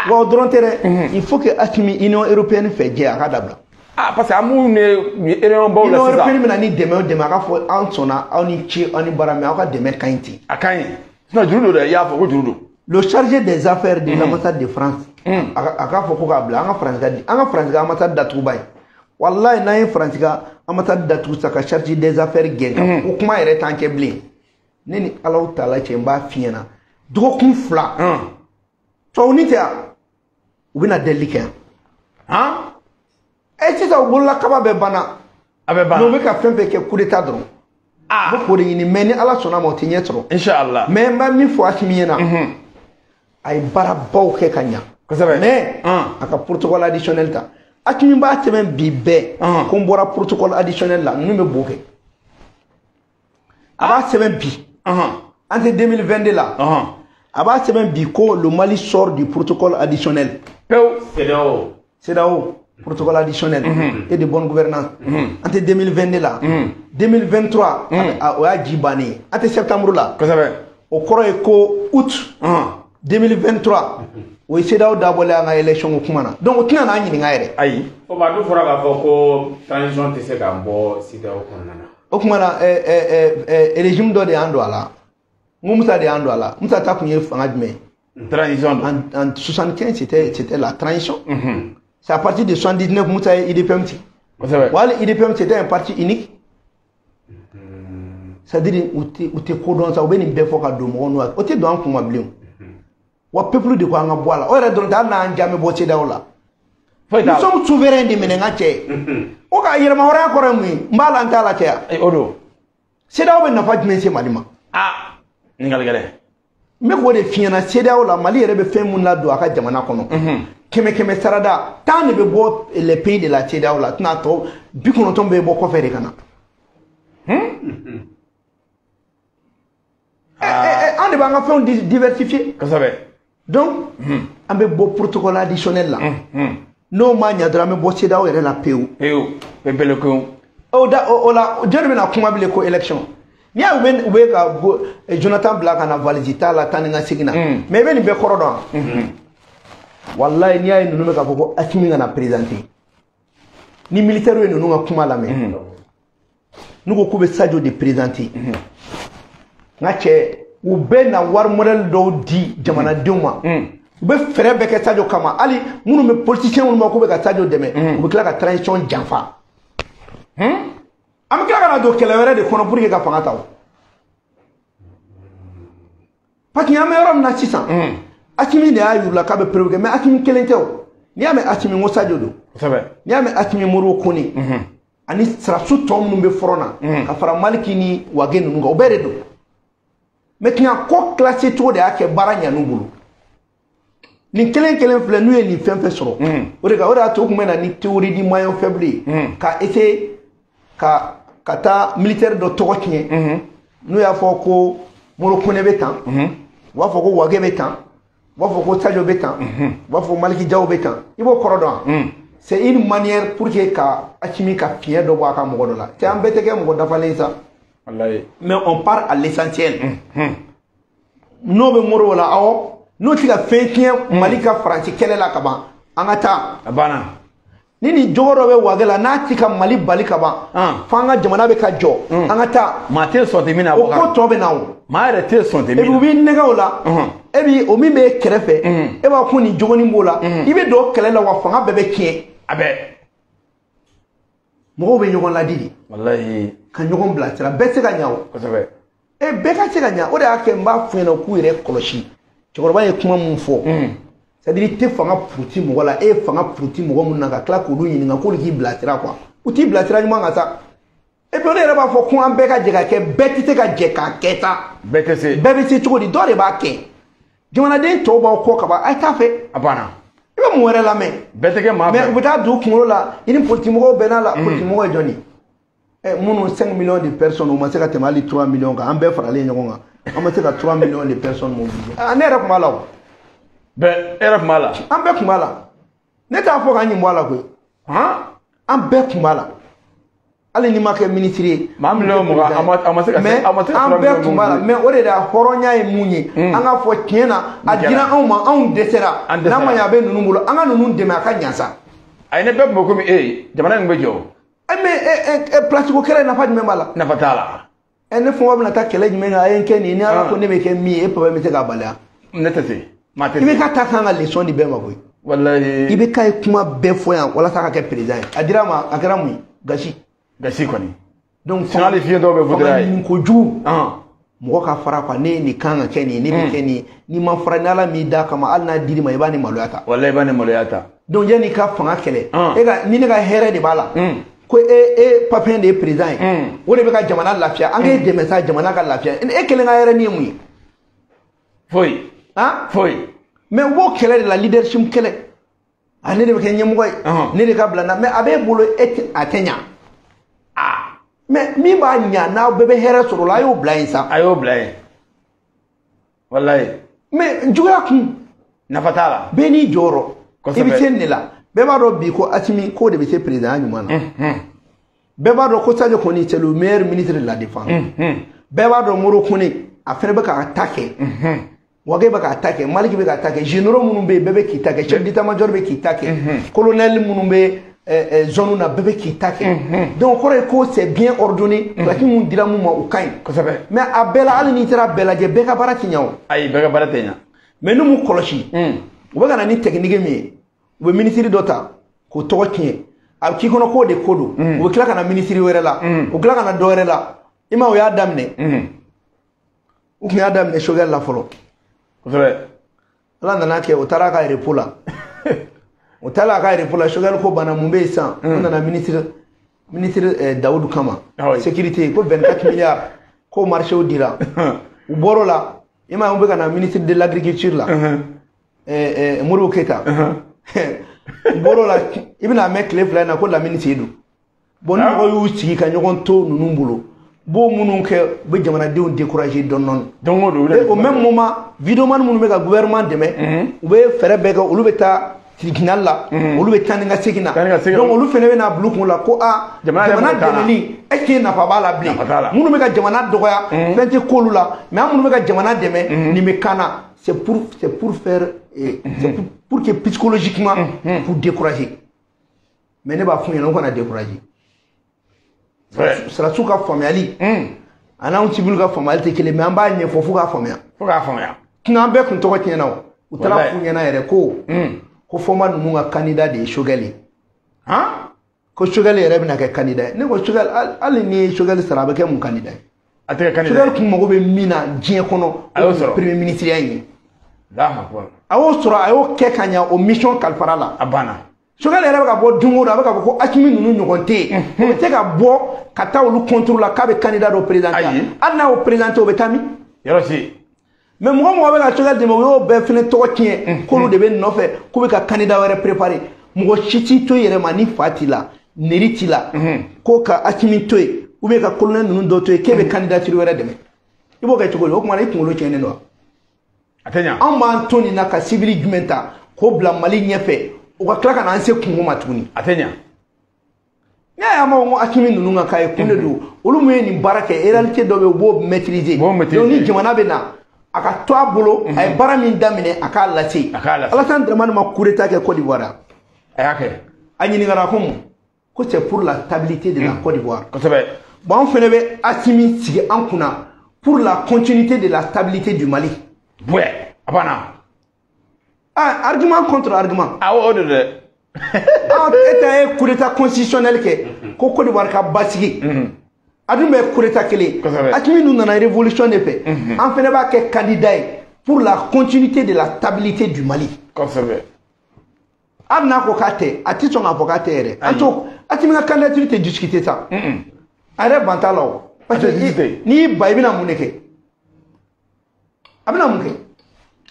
Wa o dɔrɔn tɛ dɛ. Il faut que Assimi Union européenne fɛ jɛ a ka dabila. Ah, parce que an b'u ne réunion baw la Union sisan. européenne bɛna ni dɛmɛ o dɛmɛ, a k'a fɔ an sɔnna, aw ni ce, aw ni baara, mais aw ka dɛmɛ ka ɲi ten. A ka ɲi, sinon juru don dɛ, i y'a fɔ ko juru don. Le chargé des affaires de l'ambassade de France, a k'a fɔ ko k'a bila an ka Faransi ka an ka Faransi ka ambassade datuguba ye. Walayi, n'an ye Faransi ka ambassade datugu sisan, ka chargé des affaires gɛn ka ko kuma yɛrɛ t'an cɛ bilen, ne ni Alahu taala cɛ, n b'a f'i ɲɛna, dɔgɔkun 2, tubabu ni tɛ yan, u bɛna delili kɛ yan. Han. Ɛ, sisan u bolola kaba bɛɛ banna. A bɛ ban. Mais u bɛ ka fɛn fɛn kɛ, coup d'état dɔrɔn. Ah. U bɛ k'o de ɲini, mais ni Ala sɔnna a ma, o tɛ ɲɛ sɔrɔ. Inshallah. Mais n bɛ min fɔ Asimi ɲɛna, a ye baarabaw kɛ ka ɲa. Mais a ka protocole additionnel ta. Asimi b'a sɛbɛn bi bɛɛ ko n bɔra protocole additionnel la, ninnu bɛ bo kɛ. A b'a sɛbɛn bi. An tɛ 2022 la. A b'a sɛbɛn bi ko le Mali sort du protocole additionnel. Pewu. CEDEAO. CEDEAO, protocole additionnel et de bonne gouvernance. An tɛ 2022 la. 2023, o y'a ji bannen ye. An tɛ septembre la. O kɔrɔ ye ko août 2023, o ye CEDEAO dabɔlen an ka élection ko kuma na. Donc o tɛna n'an ɲininka yɛrɛ. Ayi. O ma dun fɔra k'a fɔ ko transition tɛ se ka bɔ CEDEAO kɔnɔna na. O tuma na, régime dɔ de y'an don a la. N ko Musa de y'an don a la. Musa ta kun ye fanga jumɛn ye? Transition don. En 75, c'était la transition. C'est à partir de 79 Moussa ye IDPM sigi. Wa hali IDPM, c'était un parti unique. C'est-à-dire u tɛ ko dɔn sa, u bɛ nin bɛɛ fɔ ka don mɔgɔw n'u o tɛ don an kun ma bilen o. Wa peuple de ko an ka bɔ a la. O yɛrɛ dɔrɔn tɛ, hali n'an ja bɛ bɔ CEDEAO la. Foyi t'a Nous la. sommes souverains de minɛ n ka cɛ. O ka yɛrɛmahɔrɔnya kɔrɔ ye mun ye? N b'a la, n t'a la cɛ ya. O don. CEDEAO bɛ nafa jumɛn se Mali ma? Ah, ɲininkali gɛlɛn. N bɛ k'o de f'i ɲɛna, CEDEAO la, Mali yɛrɛ bɛ fɛn mun ladon a ka jamana kɔnɔ. Kɛmɛ kɛmɛ sarada 10 de bɛ bɔ les pays de la CEDEAO la, tɛna tɔ 90 bɛ bɔ kɔfɛ de ka na. An de b'an ka fɛnw diversifier. Donc an bɛ bɔ protocole additionnel la. N'o ma ɲa dɔrɔn, an bɛ bɔ CEDEAO yɛrɛ la pewu. Pewu. Pepele pewu. O da o la, jɔn de bɛna kuma bilen ko élection? N'i y'a ye u bɛ ka Jonathan bila ka na valise t'a la, taa ni ka segin na. Mais i bɛ nin bɛɛ kɔrɔ dɔn wa? Walayi, n'i y'a ye ninnu bɛ k'a fɔ ko Asimi kana présenter, ni militaire ye ninnu ka kuma lamɛn, n'u ko k'u bɛ Sadio de présenter, n ka cɛ, u bɛ na wari modèle dɔw di jamanadenw ma. U bɛ fɛɛrɛ bɛɛ kɛ Sadio kama. Hali minnu bɛ politicien minnu ma k'u bɛ ka Sadio dɛmɛ, u bɛ tila ka transition janfa. An bɛ tila ka na don kɛlɛ wɛrɛ de kɔnɔ pour que ka fanga ta o. Parce que an bɛ yɔrɔ min na sisan, Asimi de y'a yir'u la k'a bɛ preuve kɛ, mais Asimi kelen tɛ o. N'i y'a mɛn Asimi, n ko Sadio don. N'i y'a mɛn Asimi, Modibo Kone ani sirasiw tɔ minnu bɛ front na, ka fara Maliki ni Wage ninnu kan, o bɛɛ de don. Maintenant, ko classé cogo de y'a kɛ baara ɲan'u bolo. Nin kelen kelen filɛ, n'u ye nin fɛn fɛn sɔrɔ, o de ka o de y'a to u tun bɛ na ni théorie du maillon faible ye, ka essayer ka taa militaire dɔ tɔgɔ tiɲɛ. N'u y'a fɔ ko Modibo Kone bɛ tan, u b'a fɔ ko Wage bɛ tan, u b'a fɔ ko Sadio bɛ tan, u b'a fɔ Maliki Diaw bɛ tan. I b'o kɔrɔ dɔn wa? C'est une manière pour que ka Assimi ka fiɲɛ dɔ bɔ a ka mɔgɔ dɔ la. Cɛ, an bɛɛ tɛ kɛ mɔgɔ dafalen ye sa. Walayi. Mais on part à l'essentiel. N'o bɛ Modibo la, awɔ, n'o tɛ ka fɛn tiɲɛ Mali ka Faransi kɛlɛ la ka ban, an ka taa. A banna. Ni nin jogo dɔ bɛ Wage la, n'a ti ka Mali bali ka ban, f'an ka jamana bɛ ka jɔ, an ka taa. Maa tɛ sɔn tɛ min na. O ko tɔ bɛ na o. Maa yɛrɛ tɛ sɔn tɛ Et puis min u na. b'i nɛgɛ o la. E bi o min bɛ e kɛrɛfɛ, e b'a ko nin jogonin b'o la, i bɛ don kɛlɛ la, wa fanga bɛɛ bɛ tiɲɛ. A bɛɛ. Mɔgɔw bɛ ɲɔgɔn ladi de. Walayi. Ka ɲɔgɔn bilasira, bɛɛ tɛ se ka ɲa o. E bɛɛ ka se ka ɲa, o de y'a kɛ n b'a f'u ɲɛna k'u yɛrɛ kɔlɔsi. Cɛkɔrɔba ye kuma mun fɔ, c'est à dire i tɛ fanga puruti mɔgɔ la, e ye fanga puruti mɔgɔ mun na, ka tila k'olu ɲininka k'olu k'i bilasira quoi. U t'i bilasira ɲuman kan sa. Et puis ne yɛrɛ b'a fɔ ko an bɛɛ ka jɛ ka kɛ, bɛɛ tɛ se ka jɛ k'a kɛ sa. Bɛɛ tɛ se. Bɛɛ bɛ se cogo di? Dɔ de b'a kɛ. Jamanaden tɔw b'aw kɔ ka ban, a ye t'a fɛ. A banna. I bɛ mun wɛrɛ lamɛn? Bɛɛ tɛ kɛ maa Mais fɛ. u bɛ taa don u kunkolo la, i ni politique mɔgɔw bɛnn'a la. Politique mɔgɔ ye jɔn ye? Ɛ, minnu 5 millions de personnes, u ma se ka tɛmɛ hali 3 millions kan, an bɛɛ faralen ɲɔgɔn kan, an ma se ka 3 millions de personnes mobiliser. Ah, ne yɛrɛ tun b'a la o. Bɛɛ, e yɛrɛ tun b'a la. An bɛɛ tun b'a la. Ne t'a fɔ k'an ɲin bɔ a la koyi. Han. An bɛɛ tun b'a la. Hali n'i ma kɛ ministre ye. Maa 20 miliyɔn, a ma se ka se Mais a ma se ka an 3 bɛɛ millions tun b'a la. mobiliser. Mais o de la hɔrɔnya ye mun ye? An k'a fɔ tiɲɛ na, a Nin kɛra. dira anw ma, anw dɛsɛra. An dɛsɛra. N'a ma ɲɛ a bɛ ninnu bolo, an ka ninnu dɛmɛ a ka ɲa sa. Ayi, ne bɛɛ tun bɛ komi e jamana in bɛ jɔ. Mais place ko kɛlɛ, nafa jumɛn b'a la? Nafa t'a la. Ne fɔma bɛna taa kɛlɛ jumɛn kan? A ye n kɛ nin ye, ni Ala ko ne bɛ kɛ min ye, e papa bɛ se k'a bali? Ne tɛ se, maa tɛ se. I bɛ ka ta kan ka leçon di bɛɛ ma koyi. Walayi. I bɛ ka ye kuma bɛɛ fɔ yan walasa ka kɛ président ye. A dira a ma, a kɛra mun ye? Gasi. Gasi kɔni. Donc sinon hali fiɲɛ dɔw bɛ fudira ye. Fanga ɲini kojugu. Mɔgɔ ka fara quoi, ne nin kan ka kɛ nin ye, ne bɛ kɛ nin ye. N'i ma fara, ni Ala m'i d'a kama, hali n'a dir'i ma, i b'a ni maloya ta. Walayi, i b'a ni maloya ta. Donc yanni i ka fanga kɛlɛ, e ka ni ne ka hɛrɛ de b'a la. Ko e Papin de ye président ye, o de bɛ ka jamana lafiya, an k'e dɛmɛ sa jamana ka lafiya. E kelen ka hɛrɛ ni ye mun ye? Foyi. Han? Foyi. Mais u b'o kɛlɛ de la, leadership kɛlɛ. A ne de bɛ kɛ ɲɛmɔgɔ ye, ne de ka bila n na, mais a b'e bolo e tɛ a tɛ ɲa. Mais min b'a ɲa, n'aw bɛɛ bɛ hɛrɛ sɔrɔ o la, a y'o bila yen sa. A y'o bila yen. Walayi. Mais juguya kun. Nafa t'a la. Bɛɛ n'i jɔyɔrɔ. I bɛ se nin de la. Bɛɛ b'a dɔn bi ko Assimi k'o de bɛ se président ɲuman na. Bɛɛ b'a dɔn ko Sadio kɔni, c'est le meilleur ministre de la défense. Bɛɛ b'a dɔn Moro Kone, a fɛnɛ bɛ k'a ta kɛ. Wage bɛ k'a ta kɛ, Maliki bɛ k'a ta kɛ, généraux minnu bɛ yen, bɛɛ bɛ k'i ta kɛ, chef d'état-major bɛ k'i ta kɛ, colonel minnu bɛ zone na, bɛɛ bɛ k'i ta kɛ. Donc o kɔrɔ ye ko c'est bien ordonné, place mun dira mun ma, o ka ɲi. Kosɛbɛ. Mais a bɛɛ la, hali n'i taara bɛɛ lajɛ, bɛɛ ka baara tɛ ɲɛ o. Ayi, bɛɛ ka baara tɛ ɲɛ. Mais n'u m'u kɔlɔsi, u bɛ ka na ni technique min ye, u bɛ minisiri dɔ ta k'o tɔgɔ tiɲɛ, a bɛ k'i kɔnɔ k'o de ko don, u bɛ tila ka na minisiri wɛrɛ la, u tila ka na dɔ wɛrɛ la. I ma, o y'a daminɛ, u tun y'a daminɛ Choguel la fɔlɔ. Kosɛbɛ. Ala nana kɛ, o taara a ka repos la. O taara a ka repos la, Choguel ko banna. Mun bɛ yen sisan? O nana ministre Dawudu kama, sécurité, ko 24 milliards ko marché dira. U bɔr'o la, i ma ye, u bɛ ka na ministre de l'agriculture la, Modibo Keyita. U bɔr'o la, i bɛna mɛn tile 2 in na ko Lamini Seyidu. Bon, ni mɔgɔw y'u sigi ka ɲɔgɔn to ninnu bolo, b'o minnu kɛ, u bɛ jamanadenw décourager dɔɔni dɔɔni. Don o don. Au même moment, vidéoman minnu bɛ ka gouvernement dɛmɛ, u bɛ fɛɛrɛ bɛɛ kɛ, olu bɛ taa tribunal la, olu bɛ taa ni ka segin na. Donc olu fana bɛ n'a bila u kun la ko a jamana dɛmɛli, est ce que nafa b'a la bilen? Minnu bɛ ka jamana dɔgɔya, fɛn tɛ k'olu la, mais an minnu bɛ ka jamana dɛmɛ, nin bɛ kan na. C'est pour faire, c'est pour que psychologiquement, pour décourager. Mais ne b'a f'u ɲɛna, u kana décourager. Sirasiw ka faamuyali a n'anw civil ka faamuyali tɛ kelen, mais an b'a ɲɛfɔ fo k'a faamuya. Fo k'a faamuya. Tuna an bɛɛ kun tɔgɔ tiɲɛna o. U taara f'u ɲɛna yɛrɛ ko Fɔnba ninnu ka candidat de ye Choguel ye. Ko Choguel yɛrɛ bɛna kɛ candidat ye. Ne ko Choguel, hali ni ye Choguel sara, a bɛ kɛ mun candidat ye? A tɛ kɛ candidat ye. Choguel kun mago bɛ min na diɲɛ kɔnɔ, a y'o sɔrɔ. Premier ministre ya in ye. A y'o sɔrɔ, a y'o kɛ ka ɲɛ, o mission kalifara la. A banna. Choguel yɛrɛ bɛ ka bɔ don o don, a bɛ ka fɔ ko Assimi ninnu ɲɔgɔn tɛ yen. O bɛ se ka bɔ ka taa olu contre la k'a bɛ candidat dɔ présenter. Hali n'a y'o présenter, o bɛ taa min? Yɔrɔ si. Mais mɔgɔ mɔgɔ bɛ ka Choguel dɛmɛ, o y'o bɛɛ fɛnɛ tɔgɔ tiɲɛ, k'olu de bɛ nɔfɛ, k'u bɛ ka candidat wɛrɛ préparer. Mɔgɔ si t'i to i yɛrɛ ma, ni fa t'i la, neri t'i la, ko ka Assimi to yen ou bien ka colonel ninnu dɔ to yen, k'e bɛ candidature wɛrɛ dɛmɛ. I b'o kɛ cogo di? O tuma na i kunkolo tiɲɛnen don wa? A tɛ ɲa. Anw b'an to nin na ka civil jumɛn ta k'o bila Mali ɲɛfɛ, o ka tila ka n'an se kungo ma tuguni? A tɛ ɲa. Ne y'a ma ko Assimi ninnu ka k'a ye kun de don. Olu mun ye nin baara kɛ, réalité dɔ bɛ yen, u b'o maîtriser. Donc ni jamana bɛ na, a ka to a bolo, a ye baara min daminɛ, a k'a lase. Alassane Dramane ma coup d'état kɛ Côte d'Ivoire. A y'a kɛ. A ɲininkara ko mun? Ko c'est pour la stabilité de la Côte d'Ivoire. Kosɛbɛ. Bon, anw fɛnɛ bɛ Assimi sigi an kunna pour la continuité de la stabilité du Mali. Ouais, a banna. Ah, argument contre argument. Awɔ, o de dɛ. Ah, e ta ye coup d'état constitutionnel kɛ ko Côte d'Ivoire ka basigi. A dun bɛ coup d'état kelen. Assimi ninnu nana révolution de fɛ. An fɛnɛ b'a kɛ candidat ye pour la continuité de la stabilité du Mali. Kosɛbɛ. Hali n'a ko k'a tɛ, a tɛ sɔn k'a fɔ k'a tɛ yɛrɛ. An t'o Assimi ka candidature tɛ discuter sa. A yɛrɛ ban t'a la o. Parce que n'i y'i ban, i bɛna mun de kɛ? A bɛna mun kɛ?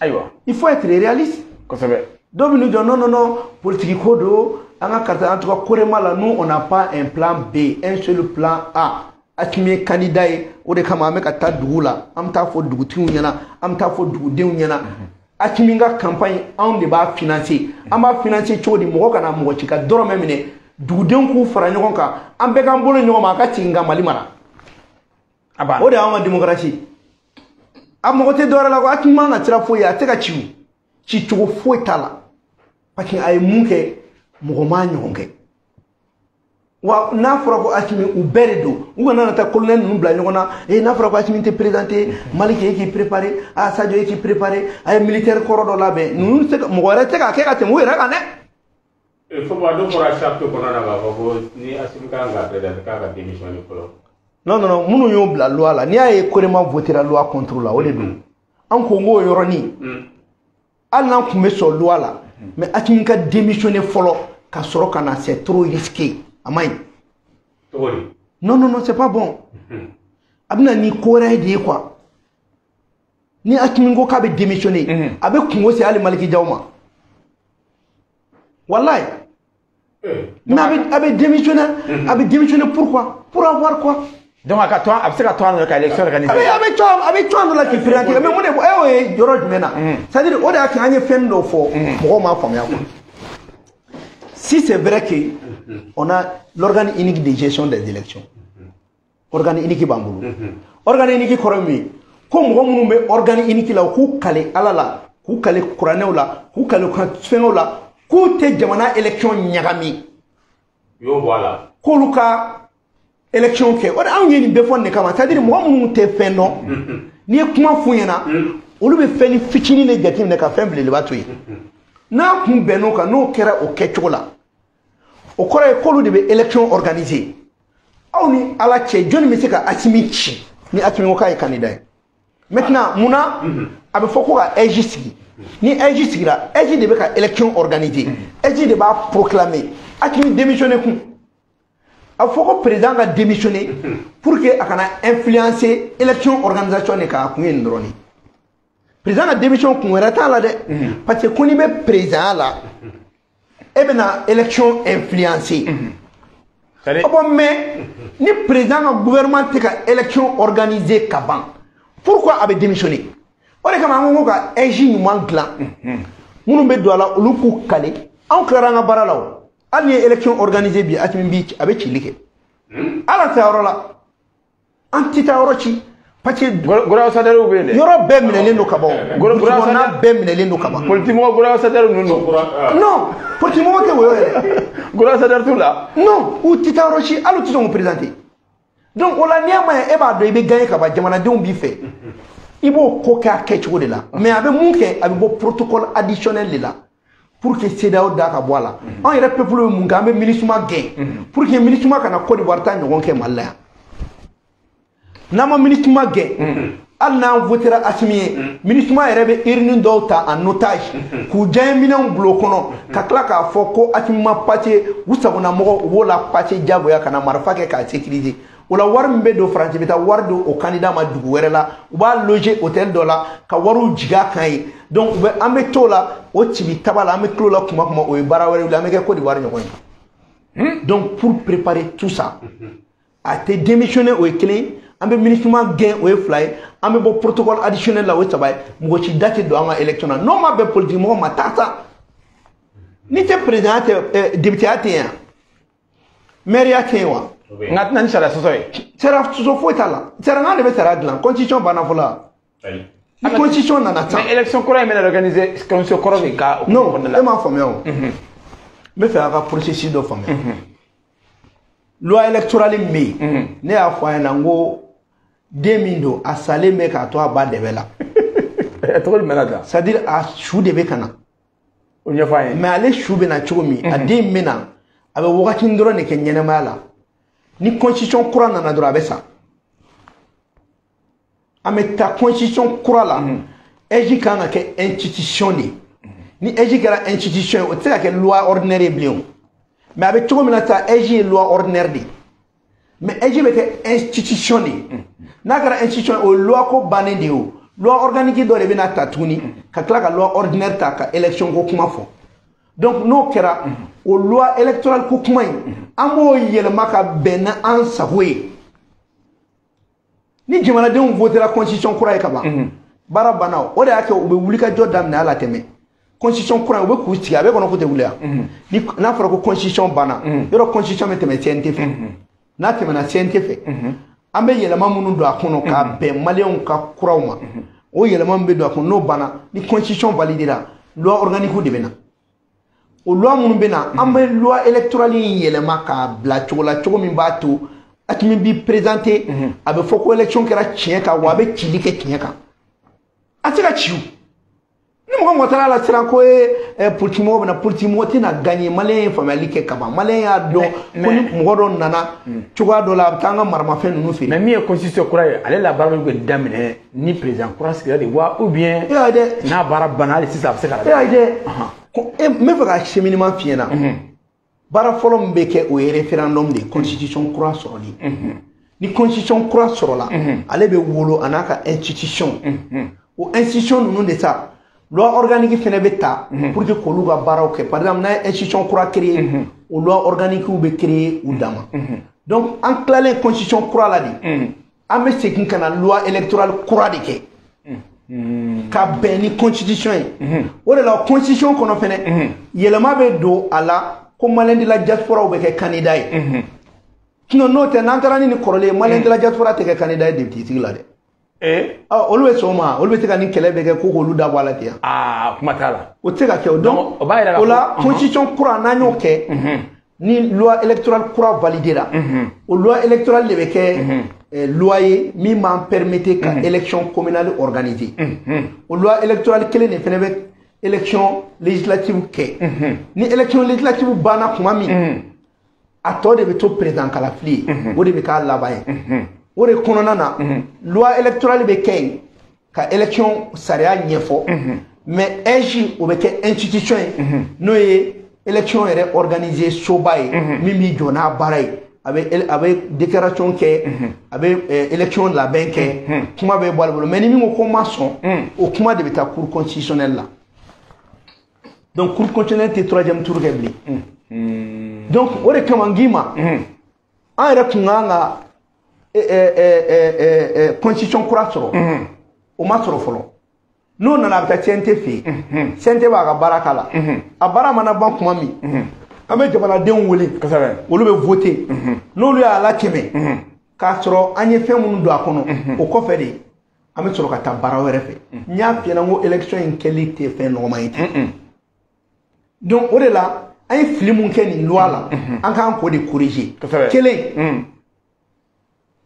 Ayiwa. Il faut être réaliste. Kosɛbɛ. Dɔw bɛ n'u jɔ, non non non, politique ko don, an ka karisa, en tout cas Korema la, nous on n'a pas un plan B, un seul plan A. Assimi ye candidat ye, o de kama an bɛ ka taa dugu la, an bɛ taa fɔ dugutigiw ɲɛna, an bɛ taa fɔ dugudenw ɲɛna. Assimi ka campagne, anw de b'a financer. An b'a financer cogo di? Mɔgɔ kana mɔgɔ ci ka dɔrɔmɛ minɛ, dugudenw k'u fara ɲɔgɔn kan, an bɛɛ k'an bolo ɲɔgɔn ma, a ka segin ka Mali mara. O de y'anw ka démocratie. A mɔgɔ tɛ dɔwɛrɛ la ko Assimi man ka sira foyi ye, a tɛ ka ci o, ci cogo foyi t'a la. Parce que a ye mun kɛ, Mɔgɔ m'a ɲɔgɔn kɛ. Wa n'a fɔra ko Assimi u bɛɛ de don, u kana na taa colonel ninnu bila ɲɔgɔn na. Ee, n'a fɔra ko Assimi tɛ présenté, Malick e k'i préparé, ah Sadio e k'i préparé, a ye militaire kɔrɔ dɔ labɛn. Ninnu tɛ se ka, mɔgɔ wɛrɛ tɛ se k'a kɛ ka tɛmɛ u yɛrɛ kan dɛ. Fo dɔ fɔra charte kɔnɔ na k'a fɔ ko ni Assimi kan ka présenté k'a ka démissionner fɔlɔ. Non non non, minnu y'o bila loi la, n'i y'a ye Korema votera loi contre la, o de don. An ko n k'o yɔrɔnin, hali n'an tun bɛ sɔn loi la, mais Assimi ka démissionner fɔlɔ ka sɔrɔ ka na, c'est trop risqué, a man ɲi. Cogo di? Non non non, c'est pas bon. A bɛna ni ko wɛrɛ de ye quoi. Ni Assimi ko k'a bɛ démissionner, a bɛ kungo se hali Malick Diaw ma. Wallahi. Mais a bɛ démissionner, a bɛ démissionner pourquoi? Pour avoir quoi? Donc a ka to, a bɛ se ka to an nɔ ka élection organiser. A bɛ to an nɔ la k'i présenter, mais mun de e y'o ye yɔrɔ jumɛn na? C'est à dire o de y'a kɛ an ye fɛn dɔ fɔ, mɔgɔw m'a faamuya quoi. Si c'est vrai que on a l'organe unique de gestion des élections, organe unique b'an bolo. Organe unique kɔrɔ ye mun ye? Ko mɔgɔ minnu bɛ organe unique la, u k'u kale Ala la, k'u kale kuranɛw la, k'u kale fɛngɛw la, k'u tɛ jamana élection ɲagami. U y'o bɔ a la. K'olu ka élection kɛ. O de anw ye nin bɛɛ fɔ nin de kama. C'est à dire mɔgɔ minnu tɛ fɛn dɔn, n'i ye kuma f'u ɲɛna, olu bɛ fɛn ni fitinin de jateminɛ ka fɛn belebeleba to yen. N'a kun bɛnn'o kan, n'o kɛra o kɛcogo la, o kɔrɔ ye k'olu de bɛ élection organiser. Aw ni Ala cɛ, jɔnni bɛ se ka Assimi ci ni Assimi ko k'a ye candidat ye? Maintenant, munna a bɛ fɔ ko ka AIGE sigi? Ni AIGE sigira, AIGE de bɛ ka élection organiser, AIGE de b'a proclamer. Assimi démissionner kun, a fɔ ko président ka démissionner pour que a kana influencer élection organisation de kan, a kun ye nin dɔrɔn de ye. Président ka démission kun wɛrɛ t'a la dɛ, parce que ko n'i bɛ président la, e bɛna élection influencer. Oh bon, mais ni président ka gouvernement tɛ ka élection organiser ka ban, pourquoi a bɛ démissionner? O de kama an ko ka AIGE ɲuman dilan, minnu bɛ don a la, olu k'u kale. Anw tilara an ka baara la o. Hali ni ye élection organiser bi, Assimi bi a bɛ cili kɛ. Ala tɛ yɔrɔ la, an tɛ taa yɔrɔ ci, parce que Gouvernement bɛ yen dɛ. Yɔrɔ bɛɛ minɛlen don ka ban o. Kɔnɔna bɛɛ minɛlen don ka ban. Politique mɔgɔ gouvernement ninnu don. Non, politique mɔgɔ tɛ o yɛrɛ. Gouvernement t'u la. Non, u tɛ taa yɔrɔ ci, hali u tɛ sɔn k'u présenter. Donc o la, n'i y'a ma ɲɛ, e b'a dɔn i bɛ gagner ka ban, jamanadenw b'i fɛ, i b'o ko kɛ a kɛcogo de la. Mais a bɛ mun kɛ? A bɛ bɔ protocole additionnel de la pour que CEDEAO da ka bɔ a la. Anw yɛrɛ peuple bɛ mun kɛ? An bɛ MINUSMA gɛn pour que MINUSMA kana Côte d'Ivoire ta ɲɔgɔn kɛ Mali la yan. N'an ma MINUSMA gɛn, hali n'an votera Assimi ye, MINUSMA yɛrɛ bɛ urne dɔw ta en otage k'u diyaɲɛminɛnw bila o kɔnɔ, ka tila k'a fɔ ko Assimi ma passe u sagonamɔgɔw, u b'o la passe diyagoya ka na marifa kɛ k'a sécuriser. O la, wari min bɛ don Faransi, bɛ taa wari don o candidat ma dugu wɛrɛ la, u b'a loger hôtel dɔ la ka wariw jigin a kan ye. Donc u bɛ an bɛ t'o la, o cibi taba la, an bɛ tulo la kuma kuma, o ye baara wɛrɛ wuli, an bɛ kɛ Côte d'Ivoire ɲɔgɔn ye. Donc pour préparer tout ça, a tɛ démissionner, o ye kelen ye. An bɛ MINUSMA gɛn, o ye fila ye. An bɛ bɔ protocole additionnel la, o ye saba ye. Mɔgɔ si da tɛ don an ka élection na. N'o ma bɛn politique mɔgɔ ma, taa sa. N'i tɛ président tɛ, député ya tɛ yen yan, maire ya tɛ yen wa? Nka tɛna ni sariya sɔsɔ ye. Sariya sɔsɔ foyi t'a la. Sariya de bɛ sariya dilan. Constitution banna fɔlɔ wa? Ni constitution nana sisan. Mais élection kura in bɛna organiser constitution kɔrɔ de ka. Non, e m'a faamuya o. N bɛ fɛ a ka processus dɔ faamuya. Loi électorale min bɛ yen, ne y'a fɔ a ɲɛna n ko den min don, a salen bɛ k'a to a ba dɛbɛ la. Tɔgɔ jumɛn na tan? C'est à dire a su de bɛ ka na. O ɲɛfɔ an ye. Mais ale su bɛ na cogo min, a den bɛ na, a bɛ wagati dɔrɔn de kɛ ɲɛnɛmaya la. Ni constitution kura nana dɔrɔn, a bɛ sa. An bɛ taa constitution kura la. AIGE kan ka kɛ institution de ye. Ni AIGE kɛra institution ye, o tɛ se ka kɛ loi ordinaire ye bilen o. Mais a bɛ cogo min na sisan, AIGE ye loi ordinaire de ye. Mais AIGE bɛ kɛ institution de ye. N'a kɛra institution ye, o ye loi ko bannen de ye o. Loi organique dɔ de bɛna ta tuguni ka tila ka loi ordinaire ta ka élection ko kuma fɔ. Donc n'o kɛra, o loi électorale ko kuma in, an b'o yɛlɛma ka bɛn ni an sago ye. Ni jamanadenw votera constitution kura ye ka ban, baara banna o. O de y'a kɛ u bɛ wulikajɔ daminɛ hali a tɛmɛ constitution kura in, u bɛ k'u sigi a bɛ kɔnɔ k'u tɛ wuli yan. Ni n'a fɔra ko constitution banna, yɔrɔ constitution bɛ tɛmɛ CNT fɛ. N'a tɛmɛna CNT fɛ, an bɛ yɛlɛma minnu don a kɔnɔ k'a bɛn maliyɛnw ka kuraw ma, o yɛlɛma min bɛ don a kɔnɔ, n'o banna, ni constitution validera, loi organique de bɛ na. O loi minnu bɛ na, an bɛ loi électorale in yɛlɛma k'a bila cogo la, cogo min b'a to Assimi b'i présenter, a bɛ fɔ ko élection kɛra tiɲɛ kan, wa a bɛ cili kɛ tiɲɛ kan. A tɛ se ka ci o. Ni mɔgɔ mɔgɔ taara la siran ko ye politique mɔgɔ bɛ na, politique mɔgɔ tɛna gagner. Malien ye faamuyali kɛ kaban, malien y'a dɔn ko ni mɔgɔ dɔ nana cogoya dɔ la, a bɛ taa an ka maramafɛn ninnu feere. Mais min ye constitution kura ye, ale la baara bɛ daminɛ ni président kura sigira de wa, ou bien E y'a ye dɛ. n'a baara banna hali sisan a bɛ se ka E y'a ye dɛ, ko e n bɛ fɛ ka cheminement f'i ɲɛna. Baara fɔlɔ min bɛ kɛ, o ye référendum de ye, constitution kura sɔrɔli. Ni constitution kura sɔrɔla, ale bɛ wolo a n'a ka institution. O institution ninnu de sa, loi organique fɛnɛ bɛ ta pour que k'olu ka baaraw kɛ. Par exemple, n'a ye institution kura créer, o loi organique bɛ créer u dama. Donc an tilalen constitution kura la de, an bɛ segin ka na loi électorale kura de kɛ ka bɛn ni constitution ye. O de la, constitution kɔnɔ fɛnɛ, yɛlɛma bɛ don a la ko malien de la diaspora bɛ kɛ candidat ye. Sinon n'o tɛ, n'an taara ni nin kɔrɔlen ye, malien de la diaspora tɛ kɛ candidat ye député sigi la dɛ. Ɔ, olu bɛ sɔn o ma? Olu bɛ se ka nin kɛlɛ bɛ kɛ ko k'olu da bɔ a la ten? Aa, kuma t'a la. O tɛ se ka kɛ o. Donc o b'a yira k'a o la, fɔ constitution kura, n'an y'o kɛ, ni loi électorale kura validé la, o loi électorale de bɛ kɛ loi ye min b'an permettre ka élection communale organiser. O loi électorale kelen de fɛnɛ bɛ élection législative kɛ. Ni élection législative banna tuma min, a tɔ de bɛ to président kalafili ye, o de bɛ k'a laban ye. O de kɔnɔna na, loi électorale bɛ kɛ yen ka élection sariya ɲɛfɔ, mais AIGE, o bɛ kɛ institution ye, n'o ye élection yɛrɛ organiser soba ye, min b'i jɔ n'a baara ye. A bɛ déclaration kɛ, a bɛ élection labɛn kɛ, kuma bɛ bɔ ale bolo. Mais ni min ko ko n ma sɔn, o kuma de bɛ taa cour constitutionnelle la. Donc cour constitutionnelle tɛ troisième tour kɛ bilen. Donc o de kama n k'i ma, an yɛrɛ tun kan ka constitution kura sɔrɔ, o ma sɔrɔ fɔlɔ. N'o nana, a bɛ taa CNT fɛ yen, CNT b'a ka baara k'a la. A baara mana ban tuma min, an bɛ jamanadenw wele, olu bɛ voter. N'olu y'a latɛmɛ k'a sɔrɔ an ye fɛn minnu don a kɔnɔ, o kɔfɛ de an bɛ sɔrɔ ka taa baara wɛrɛ fɛ. N y'a f'i ɲɛna n ko élection in kɛli tɛ fɛn nɔgɔman ye ten. Donc o de la, an ye fili mun kɛ nin loi la, an k'an k'o de corriger. Kelen,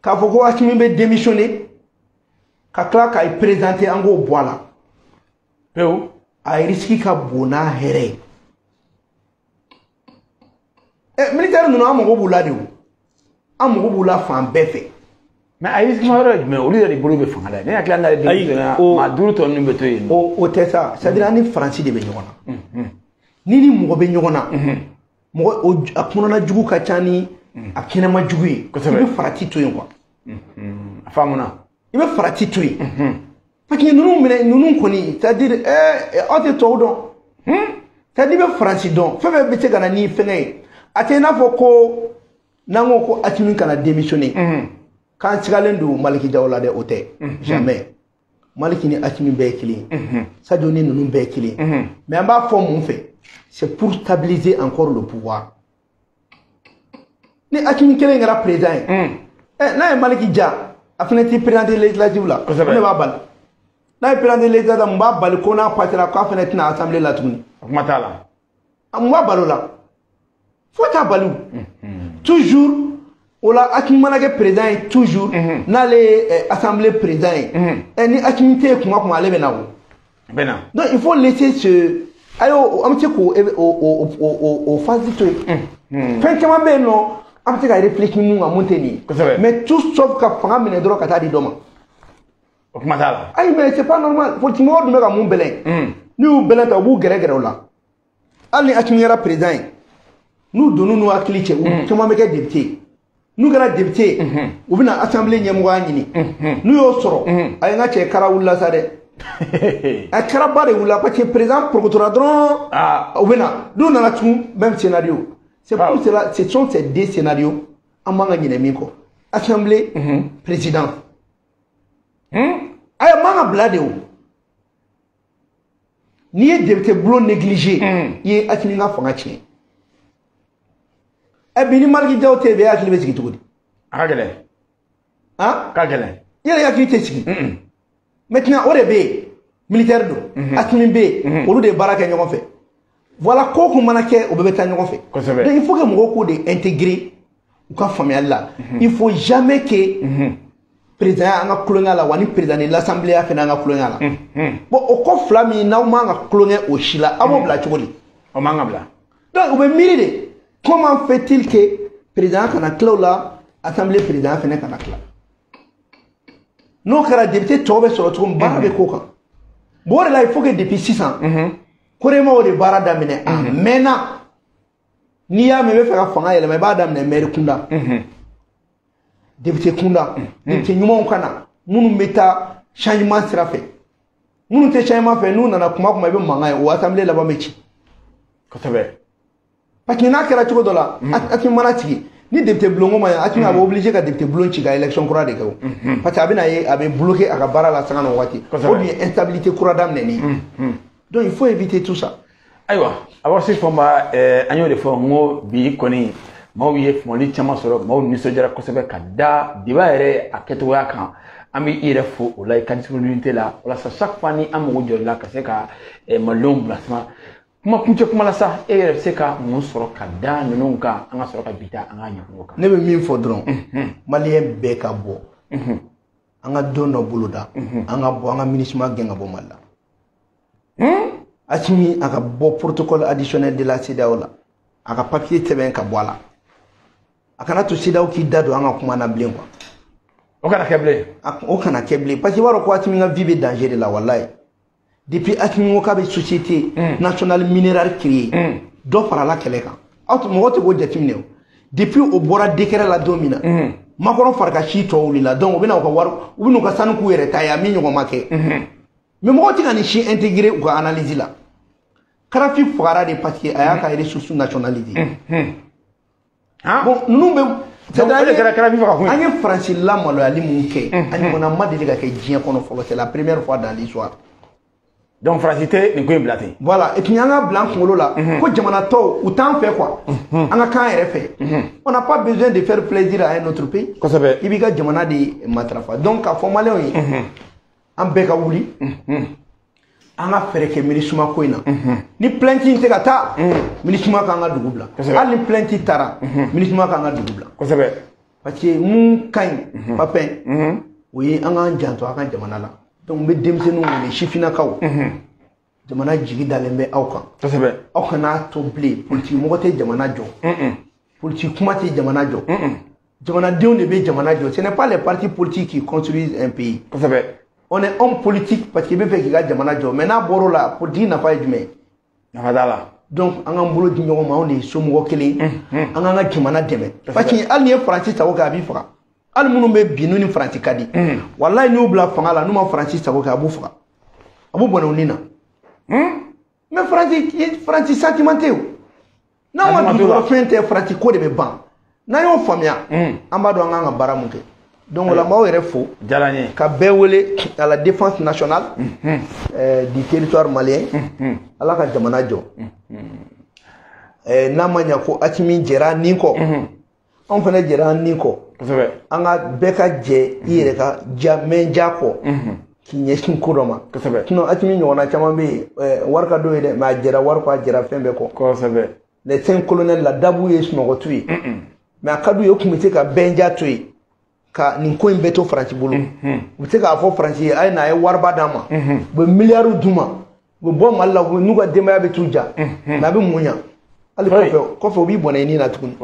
k'a fɔ ko Assimi bɛ démissionner ka tila k'a présenter, an k'o bɔ a la. Pewu. A risque ka bon n'a hɛrɛ ye. Ɛ, militaire ninnu, an mago b'u la de o, an mago b'u la fan bɛɛ fɛ. Mais a risque ma yɔrɔ ye jumɛn? Olu yɛrɛ de bolo bɛ fanga la. Ne hakili la, n'ale démissionné, maa 5 tɔ ninnu bɛ to yen. O tɛ sa, c'est à dire an ni Faransi de bɛ ɲɔgɔn na. Ni mɔgɔ bɛ ɲɔgɔn na, mɔgɔ o a kɔnɔna jugu ka ca ni a kɛnɛma jugu ye, i bɛ farati to yen quoi. A faamuna. I bɛ farati to yen. Parce que ninnu minɛ ninnu kɔni, c'est à dire aw tɛ tɔw dɔn. C'est à dire i bɛ Faransi dɔn, fɛn fɛn bɛ se ka na ni fɛngɛ ye. A tɛ i n'a fɔ ko n'an ko ko Assimi kana démissionner, k'an sigalen don Maliki Jaw la dɛ, o tɛ. Jamais. Maliki ni Assimi bɛɛ ye kelen ye. Sadio ni ninnu bɛɛ ye kelen ye. Mais an b'a fɔ mun fɛ? C'est pour stabiliser encore le pouvoir. Ni Assimi kelen kɛra président ye, n'a ye Maliki ja, a fana t'i présenter législative la, ne b'a bali. N'a ye présenter législative la, mun b'a bali ko n'a passera k'a fana tɛna assemblée la tuguni? Kuma t'a la. Mun b'a bali o la? Foyi t'a bali o. Toujours o la, Assimi mana kɛ président ye, toujours n'ale ye assemblée président ye, ni Assimi tɛ yen kuma kuma, ale bɛ na o. Bɛ na. Donc il faut laisser ce, ayo, an bɛ se k'o o phase to yen. Fɛn caman bɛ yen nɔ, an bɛ se ka réfléchir mun kan, mun tɛ nin ye. Mais tout sauf ka fanga minɛ dɔrɔn ka taa di dɔ ma. O kuma t'a la. Ayi, mais c'est pas normal. Politique mɔgɔw dun bɛ ka mun bɛlɛn? N'u y'u bɛlɛn ta, u b'u gɛrɛ gɛrɛ o la. Hali ni Assimi kɛra président ye, n'u donn'u n'u hakili cɛ, u caman bɛ kɛ député ye. N'u kɛra député ye, u bɛna assemblée ɲɛmɔgɔya ɲini. N'u y'o sɔrɔ, a ye n ka cɛ kara wulila sa dɛ. A kɛra ba de wulila, parce que président porokotora dɔrɔn, u bɛ na. N'u nana tun, même scénario. C'est pour cela, ce sont ces deux scénarios an man ka ɲinɛ min kɔ: assemblée, président. Ayi, man ka bila de o. N'i ye député bulon négligé, i ye Assimi ka fanga tiɲɛ. Ɛ, bi ni Maliki Jaw tɛ yen bi, e hakili bɛ sigi cogo di? A ka gɛlɛn. Han? Ka gɛlɛn. I yɛrɛ hakili tɛ sigi. Maintenant o de bɛ yen, militaire don, Assimi bɛ yen, olu de ye baara kɛ ɲɔgɔn fɛ. Voilà, ko kun mana kɛ, o bɛɛ bɛ taa ɲɔgɔn fɛ. Donc il faut que mɔgɔw k'o de intégrer u ka faamuyali la. Il faut jamais que président an ka kulonkɛ la, wa ni président de l'assemblée ya fɛnɛ an ka kulonkɛ la. Bon, o ko fila min n'aw man ka kulonkɛ o si la, aw b'o bila cogo di? O man ka bila. Donc u bɛ miiri de, comment fait-il que président kana tila o la, assemblée président fɛnɛ kana tila? N'o kɛra, député tɔw bɛ sɔrɔ cogo min, baara bɛ k'o kan. Bon, o de la il faut que depuis sisan, Korema o de baara daminɛ a mɛnna. N'i y'a mɛn i bɛ fɛ ka fanga yɛlɛma, i b'a daminɛ maire kunda, député kunda, député ɲumanw ka na, minnu bɛ taa changement sira fɛ. Minnu tɛ changement fɛ, n'u nana kuma kuma, i bɛ mankan ye, o assemblée laban bɛ ci. Parce que n'a kɛra cogo dɔ la, Assimi mana sigi ni député bulonko ma ɲɛ, Assimi a bɛ obligé ka député bulon ci ka élection kura de kɛ o. Parce que a bɛna ye a bɛ bloqué a ka baara la sanga ni waati. O dun ye instabilité kura daminɛnen ye. Donc il faut éviter tout ça. Ayiwa, Abarisi Fɔnba, an y'o de fɔ n ko bi kɔni maaw ye faamuyali caman sɔrɔ, maaw nisɔndiyara kosɛbɛ ka da débat yɛrɛ a kɛcogoya kan. An bɛ i yɛrɛ fo o la, i ka disponibilité la, walasa chaque fois ni an mago jɔr'i la ka se ka malidenw bilasira. Kuma kuncɛ kuma la sa, e yɛrɛ bɛ se ka mun sɔrɔ ka da ninnu kan, an ka sɔrɔ ka bi taa an ka ɲɛfɔliw kan? Ne bɛ min fɔ dɔrɔn, malien bɛɛ ka bɔ, an ka don dɔ boloda, an ka bɔ, an ka MINUSMA gɛn ka bɔ Mali la. Assimi a ka bɔ protocole additionnel de la CEDEAO la, a ka papier sɛbɛn ka bɔ a la. A kana to CEDEAO k'i da don an ka kuma na bilen quoi. O kana kɛ bilen. O kana kɛ bilen, parce que i b'a dɔn ko Assimi ka vie bɛ danger de la, walayi. Depuis Assimi ko k'a bɛ société nationale minérale créer, dɔ farala kɛlɛ kan. Aw mɔgɔ tɛ k'o jateminɛ o. Depuis o bɔra décret la don min na, Macron fari ka si tɔ wulila. Donc u bɛna u ka wari, u bɛna u ka sanu k'u yɛrɛ ta ye, a min ɲɔgɔn ma kɛ. Mais mɔgɔw tɛ ka nin si intégrer u ka analyse la. Kadhafi fagara de parce que a y'a ka ressources nationaliser. Bon, ninnu bɛ Donc, o de kɛra Kadhafi faga kun ye. An ye Faransi lamaloyali mun kɛ, a ɲɔgɔnna ma deli ka kɛ diɲɛ kɔnɔ fɔlɔ, c'est la première fois dans l'histoire. Donc Faransi tɛ nin ko in bila ten. Voilà, et puis an ka bila an kunkolo la ko jamana tɔw u t'an fɛ quoi, an ka kan yɛrɛ fɛ. On n'a pas besoin de faire plaisir à un autre pays. I b'i ka jamana de matarafa. Donc k'a fɔ maliyɛnw ye, an bɛɛ ka wuli, an ka fɛɛrɛ kɛ MINUSMA ko in na. Ni plainte in tɛ ka taa, MINUSMA k'an ka dugu bila. Hali ni plainte taara, MINUSMA k'an ka dugu bila. Parce que mun ka ɲi Papin, o ye an k'an janto an ka jamana la. Donc n bɛ denmisɛnninw wele, sifinnakaw, jamana jigi dalen bɛ aw kan. Aw kana to bilen, politique mɔgɔ tɛ jamana jɔ, politique kuma tɛ jamana jɔ, jamanadenw de bɛ jamana jɔ. Ce n'est pas les partis politiques qui construisent un pays. On est homme politique parce que i bɛ fɛ k'i ka jamana jɔ, mais n'a bɔr'o la, politique nafa ye jumɛn ye? Nafa t'a la. Donc an k'an bolo di ɲɔgɔn ma, anw de ye somɔgɔ kelen ye, an k'an ka jamana dɛmɛ. Parce que hali n'i ye Faransi sago kɛ, a b'i faga. Hali minnu bɛ bi n'u ni Faransi ka di, walayi, n'u bila fanga la, n'u ma Faransi sago kɛ, a b'u faga, a b'u bɔnɛ u ni na. Mais Faransi sentiment tɛ o. N'anw ka dugukɔrɔ fɛn tɛ, Faransi ko de bɛ ban. N'an y'o faamuya, an b'a dɔn an kan ka baara mun kɛ. Donc o la n b'aw yɛrɛ fo. Diyara n ye. Ka bɛɛ wele à la défense nationale du territoire malien. Ala ka jamana jɔ. N'a ma ɲa ko Assimi jɛra nin kɔ, anw fana jɛra an nin kɔ. An ka bɛɛ ka jɛ i yɛrɛ ka ja mɛn ja kɔ k'i ɲɛsin ko dɔ ma. Sinon Assimi ɲɔgɔnna caman bɛ yen, wari ka d'o ye dɛ, mais a jɛra wari kɔ, a jɛra fɛn bɛɛ kɔ. Les 5 colonels la, dabu ye sunɔgɔtu ye, mais a ka d'u ye, u tun bɛ se ka bɛn ja to yen ka nin ko in bɛɛ to Faransi bolo. U bɛ se k'a fɔ Faransi ye, a ye na, a ye wariba d'an ma, u bɛ miliyariw d'u ma, u bɛ bɔ Mali la, n'u ka denbaya bɛ t'u ja, mais a bɛ mun ɲa? Hali kɔfɛ u b'i bɔnɛ i ni na tuguni.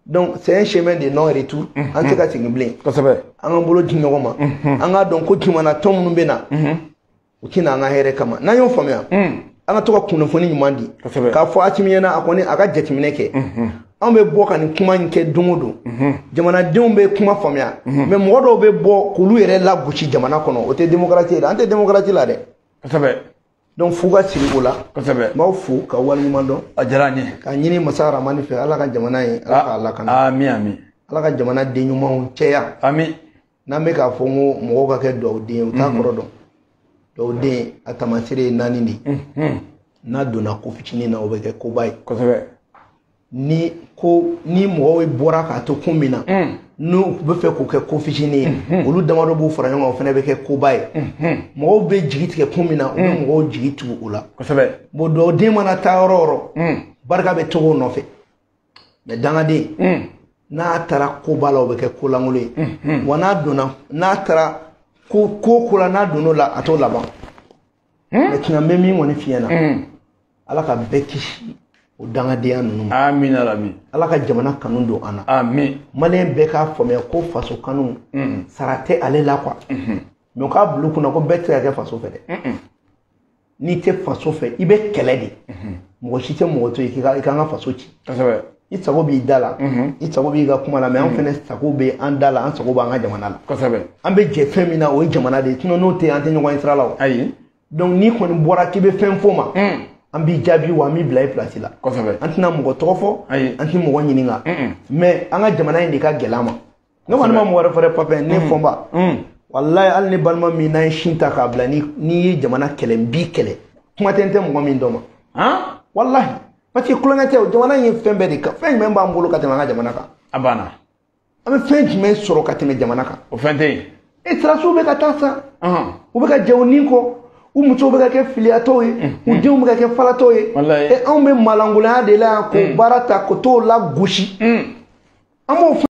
Donc c'est un chemin de non retour, an tɛ se ka segin bilen. An k'an bolo di ɲɔgɔn ma, an k'a dɔn ko jamana tɔn minnu bɛ na, u tɛna an ka hɛrɛ kama. N'an y'o faamuya, an ka to ka kunnafoni ɲuman di, k'a fɔ Assimi ɲɛna, a kɔni a ka jateminɛ kɛ. Anw bɛ bɔ ka nin kuma in kɛ don o don, jamanadenw bɛ kuma faamuya, mais mɔgɔ dɔw bɛ bɔ k'olu yɛrɛ lagosi jamana kɔnɔ, o tɛ démocratie ye dɛ, an tɛ démocratie la dɛ. Donc f'u ka sigi o la. N b'aw fo ka waleɲuman dɔn. A diyara n ye. K'a ɲini Masa Ramani fɛ, Ala ka jamana ye, Ala k'a lakana. Ami ami. Ala ka jamana den ɲumanw cɛya. Ami. N'an bɛ k'a fɔ n ko mɔgɔw ka kɛ dugawuden ye, u t'a kɔrɔ dɔn. Dugawuden a taamasere ye 4 de ye. N'a donna ko fitinin na, o bɛ kɛ koba ye. Ni ko ni mɔgɔw bɔra k'a to kun min na, N'u bɛ fɛ k'o kɛ ko fitinin ye, olu damadɔ b'u fara ɲɔgɔn kan, o fana bɛ kɛ koba ye. Mɔgɔw bɛ jigi tigɛ kun min na, u bɛ mɔgɔw jigi tugu o la. Bon, dugawuden mana taa yɔrɔ o yɔrɔ, barika bɛ togo nɔfɛ. Mais dangaden, n'a taara koba la, o bɛ kɛ ko lankolon ye. Wa n'a donna, n'a taara ko ko ko la, n'a donn'o la, a t'o laban. Mais tiɲɛ, n bɛ min kɔni f'i ɲɛna, Ala ka bɛɛ kisi o dangadenya ninnu ma. Amina rabi. Ala ka jamana kanu don an na. Amin. Maliyɛn bɛɛ k'a faamuya ko faso kanu, sara tɛ ale la quoi. Mais u k'a bila u kunna ko bɛɛ tɛ se ka kɛ faso fɛ dɛ. N'i tɛ faso fɛ, i bɛ kɛlɛ de. Mɔgɔ si tɛ mɔgɔ to yen k'i ka i k'an ka faso ci. I sago b'i da la, i sago b'i ka kuma la, mais an fɛnɛ sago bɛ an da la, an sago b'an ka jamana la. An bɛ jɛ fɛn min na, o ye jamana de ye. Sinon n'o tɛ yen, an tɛ ɲɔgɔn ye sira la o. Ayi. Donc n'i kɔni bɔra k'i bɛ fɛn fɔ ma, an b'i jaabi wa an b'i bila i place la. An tɛna mɔgɔ tɔgɔ fɔ, an tɛ mɔgɔ ɲininka, mais an ka jamana in de ka gɛlɛn an ma. Ne kɔni ma mɔgɔ wɛrɛ fɔ dɛ, Papin, ne Fɔnba. Walayi, hali ni balima min n'an ye sin ta k'a bila, n'i ye jamana kɛlɛ, n b'i kɛlɛ. Kuma tɛ n tɛ mɔgɔ min dɔn ma. Walahi, parce que kulonkɛ tɛ o, jamana in ye fɛn bɛɛ de kan. Fɛn jumɛn b'an bolo ka tɛmɛ an ka jamana kan? A banna. An bɛ fɛn jumɛn sɔrɔ ka tɛmɛ jamana kan? O fɛn tɛ yen. E, sirasiw bɛ ka taa sa, u bɛ ka jɛ u ni kɔ, u musow bɛ ka kɛ filiyatɔw ye, u denw bɛ ka kɛ falatɔw ye. Walayi. E, anw bɛ malangolonya de la yan k'o baara ta k'o t'o la gosi. An b'o